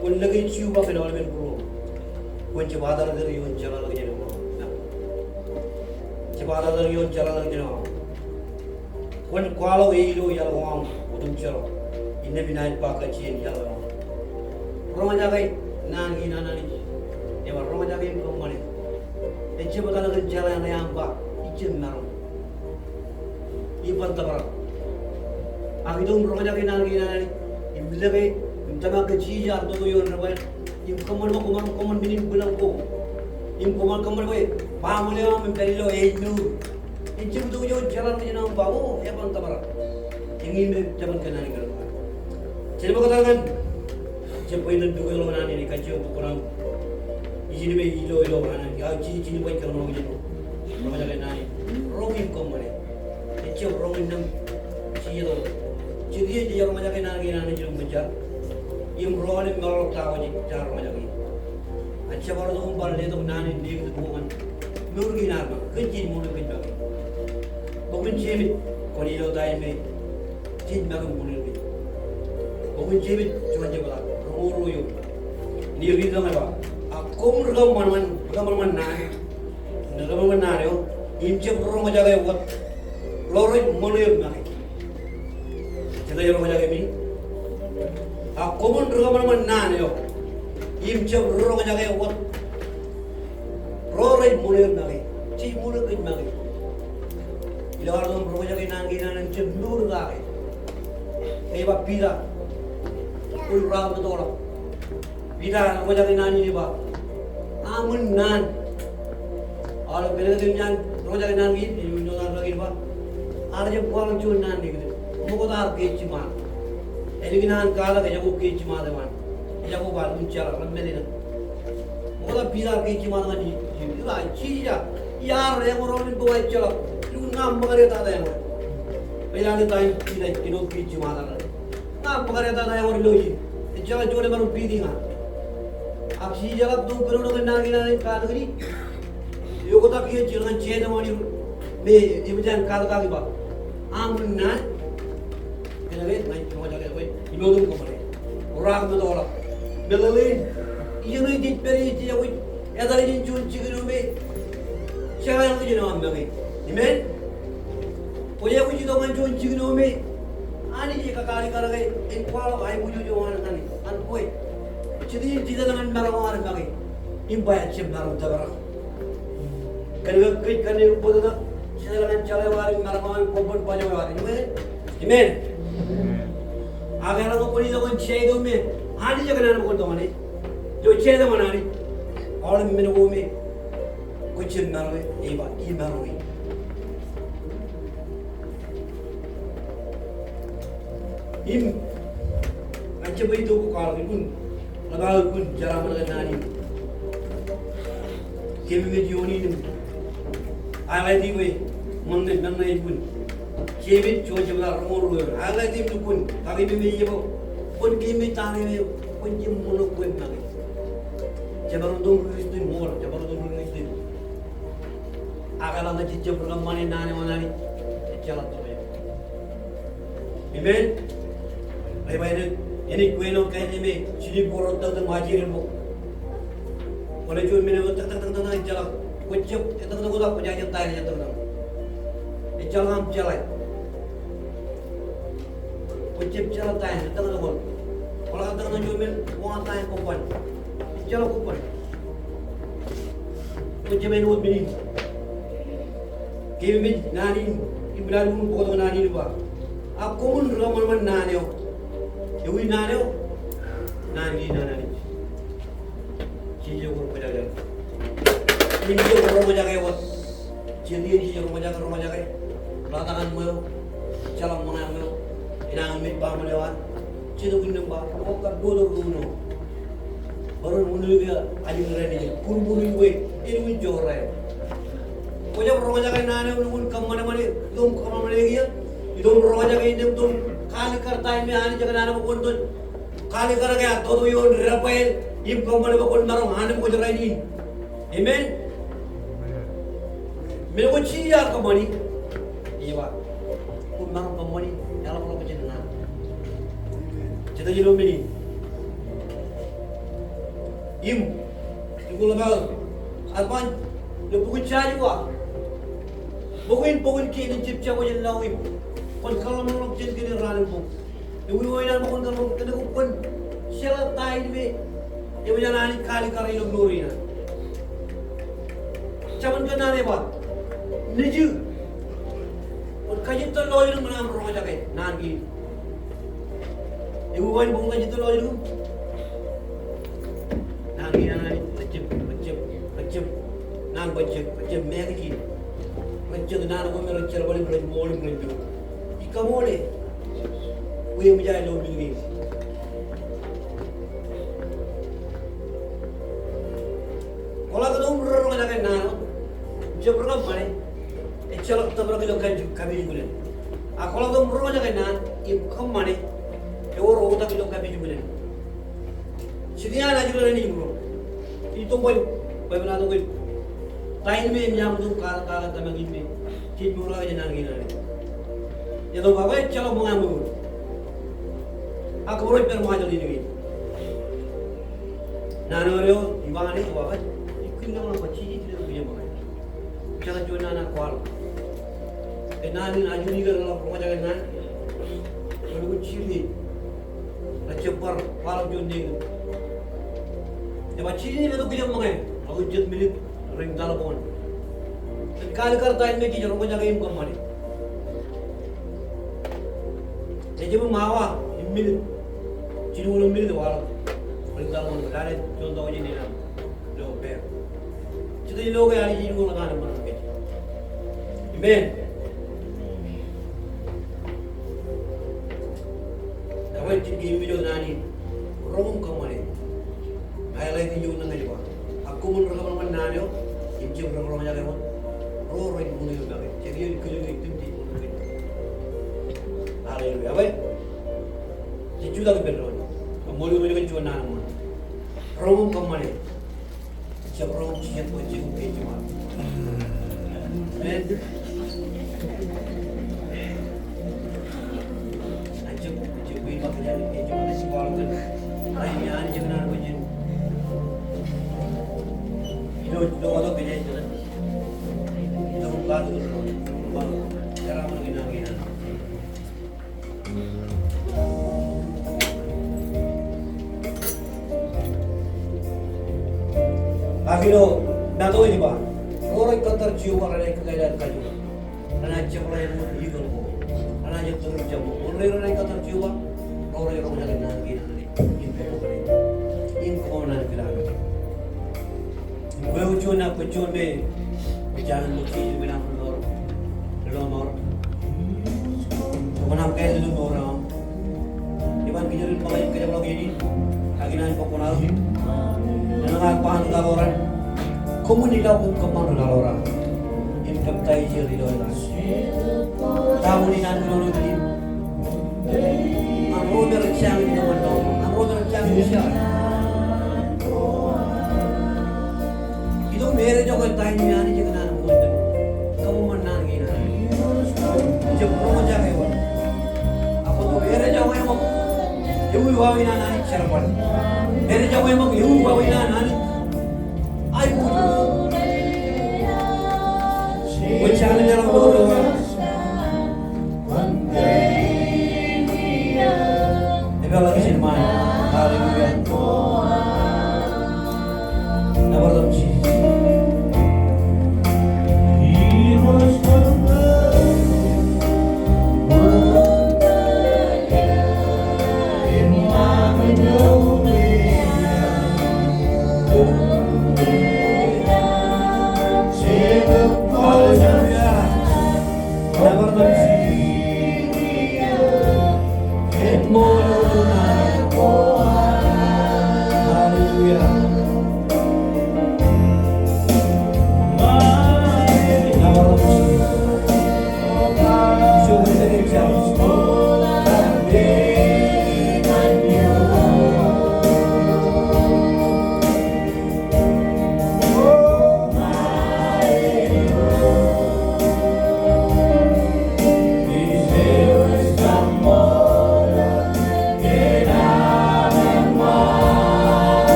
kwōn lōke Jeova kōn aolepen būruō. Kwōn jab atartar ioon jeḷāḷọkjeṇ eo aṃ. Jab atartar ioon jeḷāḷọkjeṇ eo aṃ. Kwōn kwaḷọk e ilo iaḷ ko aṃ otemjej, innām inaaj ba kajjien iaḷ ko aṃ. Roñjake naan kein an Anij. Ej ba roñjake im kōṃṃane. Ejjab etal kōn jeḷā ṇe aṃ ba, ijjab maroñ. Iban tōprak. Ak itok im roñjake naan kein an Anij. Im lōke, im tōmak ke Jisōs ear tok ioon debwāāl. Im kōṃṃan bwe kwōmaroñ kōṃṃan men in bwilōñ ko. Im kwōmaroñ kōṃṃan bwe baaṃle eo aṃ en pād ilo āinwōt. Ejjab itok ioon jeḷā ṇe aṃ ba, o, eban tōprak. Eñin me Jabōn Kōnnaan kōrā. Jen bōk etal ñan, jen bwe jen lukkuun ḷọk naan in kajjioñ bwe kwōnaaj ijin me ilo ilo naan in. Ak jen jen bwe kōn ḷọk ijin. Roñjake naan in. Roñ im kōṃṃane. Ejjab roñ innām jijet eo. Jet iien jej roñjake naan kein an Anij ilo ṃōjjān. Im ro ren meḷọkḷọk ta ko jej roñjake. Ak jab bar itok im bar letok naan in negative ko ñan mour kein ad make. Kōn jej mour kōj make. Bok in Jemes, kwōn ilo ta in me jej make im ṃool er kōj. Bok in Jemes juon jebta, roñoul ruo eoon. Ij riit tok ñan ba, ak koṃwin ri kōṃanṃan, ri kōṃanṃan naan, ri kōṃanṃan naan eo, im jab roñjake wōt ro rej ṃool er make. Jete ej roñjake me? Ak koṃwin ri kōṃanṃan naan eo, im jab roñjake wōt ro rej ṃool er make. Jej ṃool er kōj make. Ilo ad roñjake naan kein an Anij, jab mour kake. Ej ba Piter, kwōn ro ṃōttan. Piter ear roñjake naan in ej ba, aṃ wōn naan. Aolep kōnke eṃōj an roñjake naan kein, ej wōn naan kein ba, ear jab kwaḷọk juon naan ṇe kōn ṃokta ear ke jiṃa. Ālikin an katak ejako ke jiṃa tōmak. Ejako ba lukkuun jeḷā, rej men eṇ. Ṃokta Piter ke jiṃa tōmak, ej ba Jisōs, iar eñoul aolep in bōk aō jeḷā. Lukkuun ña ṃōkaj etata eñoul. Bwe ilo an ta in Piter ej kōnono ke jiṃa tōmak. Ña ṃōkaj etata eñoul ilo ijin. Ejjeḷọk juon emaroñ piti ña. Ak Jisōs eḷap tok kōnono kōn naan kein an Anij, ba tok in, eoktak kiiō jidik ñan jete eo an Irooj me eṃōj an katak kake ba, aṃ wōn naan. Kōnke ña ij roñjake, ij iṃootōm kōṃṃane. Ro ṃōttan. Meḷeḷein, ijeṇe jej pād ie jej aikuj etal jān juon jikin eo me jeḷāḷọkjeṇ eo aṃ make. Amen. Kwōj aikuj itok ñan juon jikin eo me Anij ej kakaalikkar kake en kwaḷọk aiboojoj eo an ñan, ñan kwe. Jet iien jej etal ñan maroñ eo ad make im ba ejjab maroñ tōprak. Kōnke kōj kōn eok bōtōktōk, jej etal ñan jeḷā eo ad im maroñ eo an, kwō bōk baj eo ad. Amen. Amen. Ak eḷaññe kwōn itok ñan jete eo me Anij ekōṇaan bwe kwōn itok ñan e, ilo jete eo an Anij, aolep men ko me kwōj jab maroñ e, ej ba imaroñ e. Im ña ij jab itok kwaḷọk, ij kōṇaan ḷap aō, ij kōṇaan jeraaṃṃan kōn naan in. Kememej ioon in im highlight e bwe Ṃōṇ men, men ṇe ej wūn. Jemes juon jebta roñoul ruo eoon. Highlight im lukkuun. Kake im ej jab. Kwōn keememej ta ṇe eo. Kwōn jab ṃōṇōṇō kwe make. Jemaroñ itok ri Kristian ṃool. Jemaroñ itok ri Kristian. Ak eḷaññe jej jab ri kōṃṃane naan eo an Anij, ejjeḷọk tokjān. Amen. Rej ba enaaj, enaaj kwe āinwōt kain eo me jiljilimjuonñoul tōktōk ṃajeḷ bok. Kwōle juon men eo etak, tak, tak, tak, tak, ejjeḷọk. Kwō jab, etak, tak, tak, kwō jab, jab ta eo etak, tak. Ejjeḷọk aṃ jeḷā. Kwō jab jeḷā ta eo etak, tak, tak. Kwō ḷak etak, tak, juon men, kwō ta eo kōban. Ejjeḷọk kōban. Kwō jab āinwōt men in. Keememej naan in, im ilo lukkuun bōktok naan in ba, ak koṃwin ri kōṃanṃan naan eo. Ewi naan eo? Naan kein an Anij. Jej jab kwōj roñjake. Im jej roñjake wōt. Jet iien jej roñjake, roñjake. Ḷotak an ṃweo. Jeḷā ṃōñā ṃweo. Inaaj mej baaṃle eo an. Jet iien im ba, eo kar dodo ruo ṇo. Bwe ren uno ke ajri ren ej kurmuri we, āinwōt jokrak. Kwō jab roñjake naan eo, lukkuun kōṃṃane ṃane, itok im kōṃṃane kiiō, itok im roñjake innām, itok im kaalikkar ta in me Anij ekōṇaan bwe kwōn itok. Kaalikkar ke ak toto ioon debwāāl, im kōṃṃane bwe kwōn maroñ an bwe kwōj rainin. Amen. Men ko Jisōs ear kōṃṃani. Ej ba, kwōn maroñ kōṃṃani, eḷapḷọk jān naan. Jete ilo men in. Im, ij kōḷmānḷọk. Ak ban, ilo bok in Joshua. Bok in, bok in kein ej jab jako jān lọñiṃ. Kwōn kōḷmānḷọk jān kōn raan im bok. Ewi eo enaaj ṃōkaj kōn ro kōn ko kwōn jeḷā ta in me eo enaaj kaalikkar ilo mour in. Jabōn kōnnaan ej ba, nejū. Kwōn kajjitōk lọjilñūṃ ñan aṃ roñjake naan kein. Ewi eo kwōn kajjitōk lọjilñūṃ? Naan kein an Anij, rejjab, rejjab, rejjab. Naan bajjek, rejjab make ijin. Rejjab naan ko me rej jerbal im rej ṃool im rej mour. Ij kaṃool e. Bwe eṃōj aer lo men kein. Kwō ḷak itok im ri roñjake naan eo. Jab ri kōṃṃane. Ejjeḷọk tōprak ilo kapijuknen. Ak kwō ḷak itok im ri roñjake naan im kōṃṃane. Ewōr oktak ilo kapijuknen. Jet iaan ajri rein ej ro. Ij itok bwe, bwe enaaj itok im. Ta in me eṃōj aṃ itok im kar, kar tōmak in me. Jej mour kake jān naan kein an Anij. Ej itok bwe ejjeḷọk ṃōñā ṃweo. Ak kōmro ej pād ṃōñā ṃweo in kein. Naan eo rej ba ṇe, ej ba, ij kōnono bwe Jisōs ej letok kiiō ṃōñā. Jeḷā juon naan kwaḷọk. Ke naan in ajri ke reḷọk roñjake naan. Ilo lukkuun Jisōs. Rej jab bar kwaḷọk juon naan. Ej ba Jisōs ej letok kiiō ṃōñā. Ḷọk jet minit. Ring taḷboon. Ej kaalikkar ta in me jej roñjake im kōṃṃane. Ejjab awa im minit. Jilñuul minit waḷọk. Ring taḷboon. Lale juon tọujin in aṃ. Ilo pā. Jete ilo ke Anij ej uññūr ñan eṃṃan kōj. Amen. Ewōr jet keememej wōt naan in. Roñ im kōṃṃane. Ij lale ilo ñan ej ba. Ak koṃwin ri kōṃanṃan naan eo. Im jab ri roñjake wōt. Ro rej uññūr make. Jet iien kōj ej tūm jej uññūr make. Hallelujah. Amen. Jej jutak ippān doon. Kōṃṃool ilo juon naan eṃṃan. Roñ im kōṃṃane. Jab roñ im jijet bwe jen kōṃṃane. Amen. Ejjab, ejjab bwe ij ba kōjeañ kōṃṃane, ij ba kōjeañ kōṃṃane. Ij ba kōjeañ kōṃṃane. Ilo, ilo, ilo kōjeañ kōṃṃane. Ilo, ilo, ilo, ilo, ilo, ilo, ilo, ilo, ilo, ilo, ilo, ilo, Ak ilo Matu ej ba, ro rej kōttar Jeova renaaj kōkāāl aer kajoor. Renaaj jepḷaak ṃōk ikōḷ ko. Renaaj jab tūrūṃ jab ṃōk. Ro rej kōttar Jeova, ro rej roñjake naan kein an Anij. Im kōṃṃane. Im kōṃṃane naan kein an Anij. Im kwe eo juon, ak kwe juon me, kwe juon me ej ṃōk Jisōs im enaaj ṃōk ilo mour. Ilo mour. Kwe ṇe aṃ kāāl ilo mour eo aṃ. Iban kijerbal ṃōk im kōjepḷọk iien in. Ak inaaj bōk kuṇaō. Inaaj ba ri kaḷoran. Koṃwin ilọk im kōṃṃan ri kaḷoran. Im peptaij er ilo etan. Ta unin an kōnono in? An ro me rej jañin itok ñan doon, an ro me rej jañin itok. Itok im erejoke ta in Anij ekōṇaan bwe en kōṃṃan naan kein an Anij. Jab roñjake wōt. Ak bōtab erejoke ṃōk, ewi wāween an Anij jerbal. Erejoke ṃōk, ewi wāween an Anij aiboojoj. Bwe jen lelōñ. Epeḷḷọk ijin ṃaan. Hallelujah. Nōbar tok Jisōs.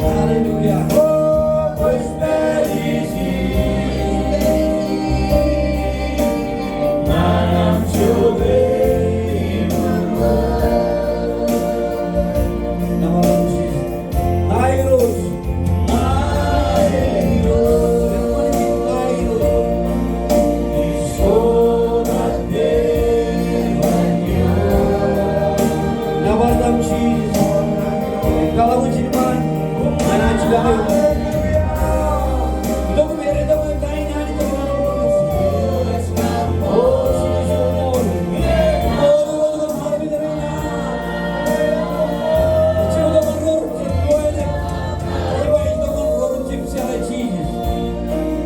Hallelujah. Hallelujah.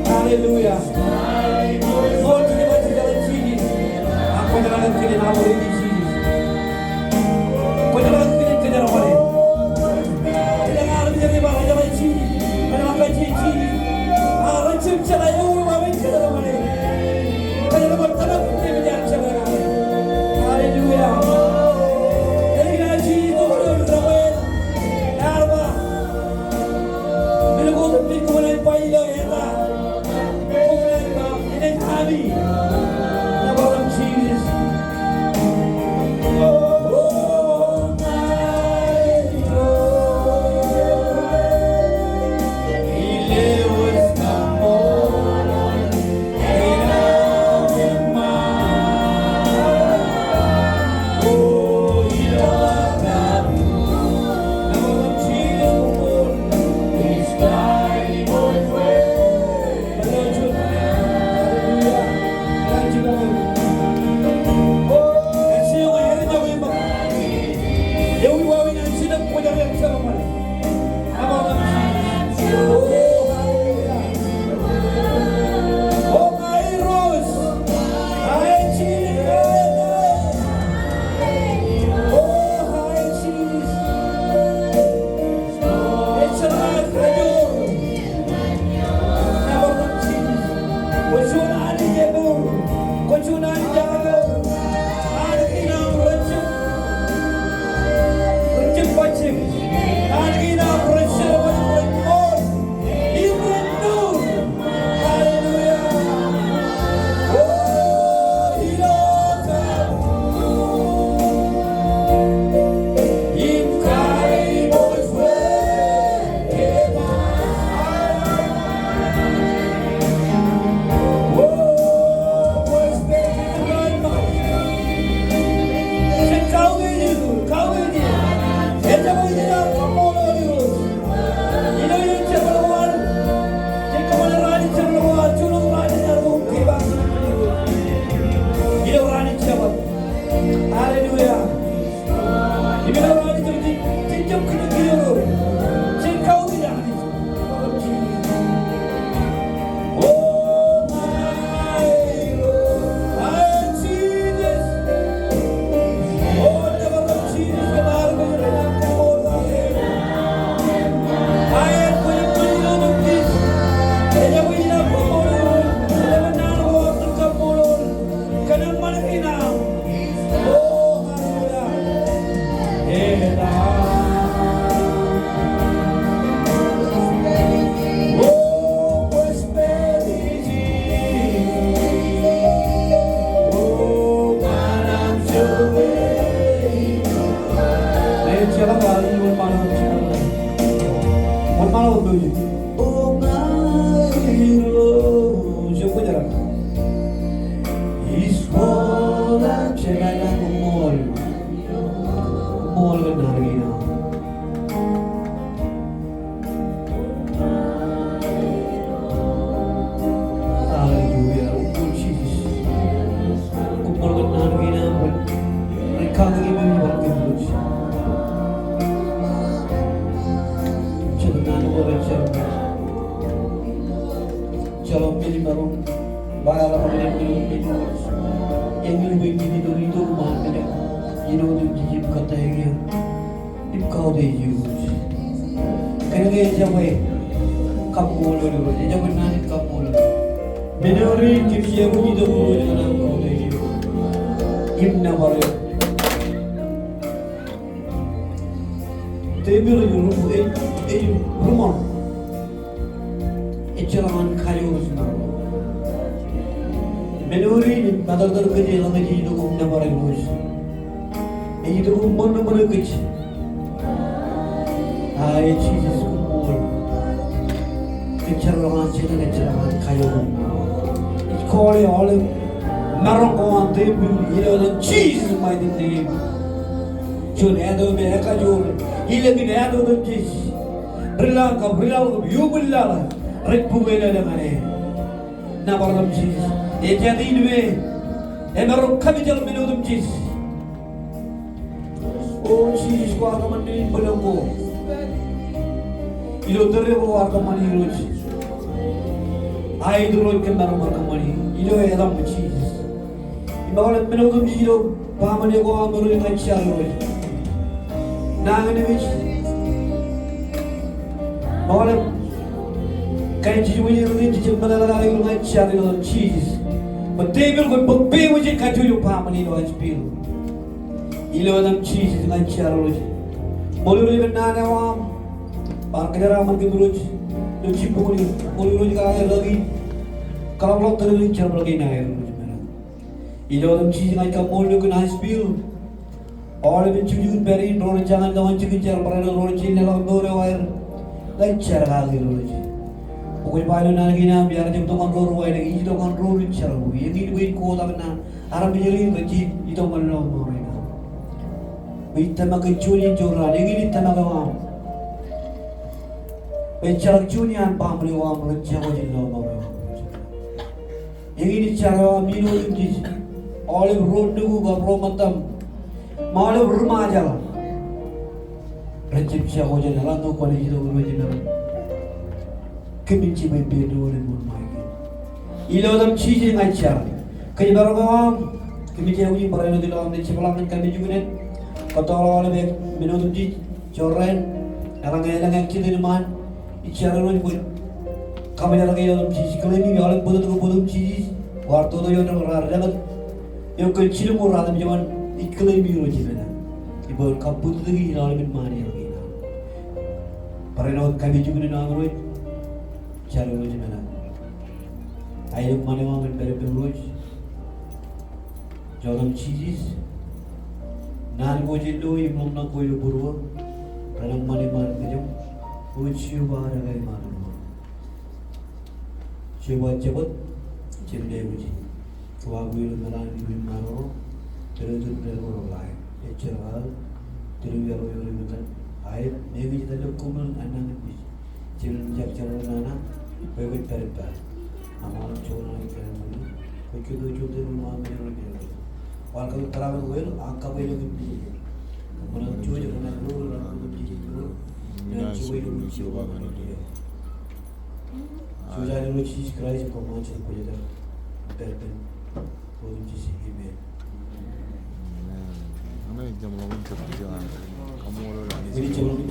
Hallelujah. Hallelujah. Koṃṃool Jisōs. Koṃṃool kōn naan kein aṃ rej kaki kōm im bar kōm Irooj. Jet naan ko rej jar. Jeḷā men in maroñ ba eḷaññe men in Irooj. Eñin bwe ij itok ṃaan mejān. Āinwōt im jijib kōttāik eō. Im kautiej eō Irooj. Kōnke ejjab bwe kaṃṃoolol Irooj, ejjab bwe naan in kaṃṃoolol. Men eo rej kōm jab itok Irooj ñan aṃ kautiej eō. Im nōbar eō. Tepil ej ri-, ej, ej riṃoṇ. Ejjeḷọk an kajoor ijin. Men eo rej matōrtōr kōj eḷaññe jej itok im nōbar Irooj. Ej itok im ṃōṇōṇō kōj. Aa, ej Jisōs koṃṃool. Kōjjeḷọk an Setan, ejjeḷọk an kajoor. Ij kọọle aolep maroñ ko an tepil ilo etan Jisōs mighty name. Juon āt eo me ekajoor. Ilo men āt eo otemjej. Ri-laḷ kab ri-laḷ kab iuṃwin laḷ rej bōk elōñ ñan e. Nōbar etan Jisōs. Ejjab in me emaroñ kōmijjeḷ men otemjej. O Jisōs, kwaar kōṃṃan men in bōlen ko. Ilo tōre ko kwaar kōṃṃani Irooj. Aet Irooj kōm maroñ bar kōṃṃani ilo etaṃ Jisōs. Im aolep men otemjej ilo baaṃle ko aṃ Irooj ña ij jar Irooj. Nañinmej. Im aolep kain jijukwi rej jejjab meḷeḷe kake Irooj ña ij jar ilo etan Jisōs. Bwe tepil kwōn bōk pepe eo ej kajjojo baaṃle ilo Asheville. Ilo etan Jisōs ña ij jar Irooj. Ṃool Irooj kōn naan eo aṃ. Bar kōjeraaṃṃan kōm Irooj. Ilo jibboñ in, ṃool Irooj kake rōki. Kōḷapḷọk tōre in jerbal kein aer Irooj. Ilo etan Jisōs ña ij kaṃṃoolol eok kōn Asheville. Aolep eo ej jukjuk in pād in, ro rej jañin lọñiin jikin jar barāinwōt ro rej jañin leḷọk mour eo aer. Ña ij jar kake Irooj. Kwōj ba ilo naan kein aṃ, iar jab itok ñan ro rej wānōk, ij itok ñan ro rej jar eok. Eñin bwe ij kotak naan armej rein rej itok ñan lọmọọr in aṃ. Bwe ij tōmak kōn juon in juon raan, eñin ej tōmak eo aṃ. Bwe ejjeḷọk juon iaan baaṃle ko aṃ rej jako jān lọmọọr eo aṃ. Eñin ej jar eo aṃ ilo etan Jisōs. Aolep ro nukū kab ro ṃōttam. Im aolep ri-Ṃajeḷ. Rej jab jako jān eḷaññe kwōnaaj itok Irooj im eḷaññe kōmin jibwe pedoḷ im wōnṃae kōm. Ilo etan Jisōs ña ij jar. Kōjparok eo aṃ. Kōmij aikuj in barāinwōt ilo am naaj jepḷaak ñan kōmij juknen. Kōttoḷọk aolep men otemjej. Jorrāān, eḷaññe elōñ accident iṃaan, ij jar Irooj bwe kwōn kaṃōjḷọk ilo etan Jisōs. Claim e aolep bōtōktōk bōtōktōk Jisōs, kwaar toto ioon raar deḷọñ. Eo kōn jilñuul ratimjuon, ij claim e Irooj im etan. Im bwe kwōn kabbōtōktōki ilo aolep men ṃaan eo kein aṃ. Barāinwōt kōmij juknen aṃ Irooj, jar Irooj im etan. Aelōñ ṃan eo aṃ en pād ippem Irooj. Jota im Jisōs, naan ko jān lo im ḷōmṇak ko ilo būruō, relōñ ṃani ṃaan mejaṃ, O Jeova ad ekaiṃaan ṃōṃ. Jeova Jabōt, jen aikuj in. Kōṃṃan ilo meḷan in ṃaroñ, tōre tōre ko ḷe. Ejjeḷọk aō, tōre eo eo rej ippān, aet, eñin ej tōre ko ṃōṃ an nañinmej. Jemem jab jeḷā nana, bwe kwōj pād ippān. Aṃ aolep joñan aō kōn ṃani, kwōj kōto juon tōre ṃaan mejaṃ ilo mejaṃ. Kwaar kōto tōre eo aō, ak kab ilo kōn mejaṃ. Kōṃṃan aō juon eo rej ro rej ro rej ro rej ro. Jibwe ilo etan Jisōs Kraist, koṃṃool Jisōs Kraist, koṃṃool Jisōs Kraist, koṃṃool Jisōs Kraist. Amen. Amen.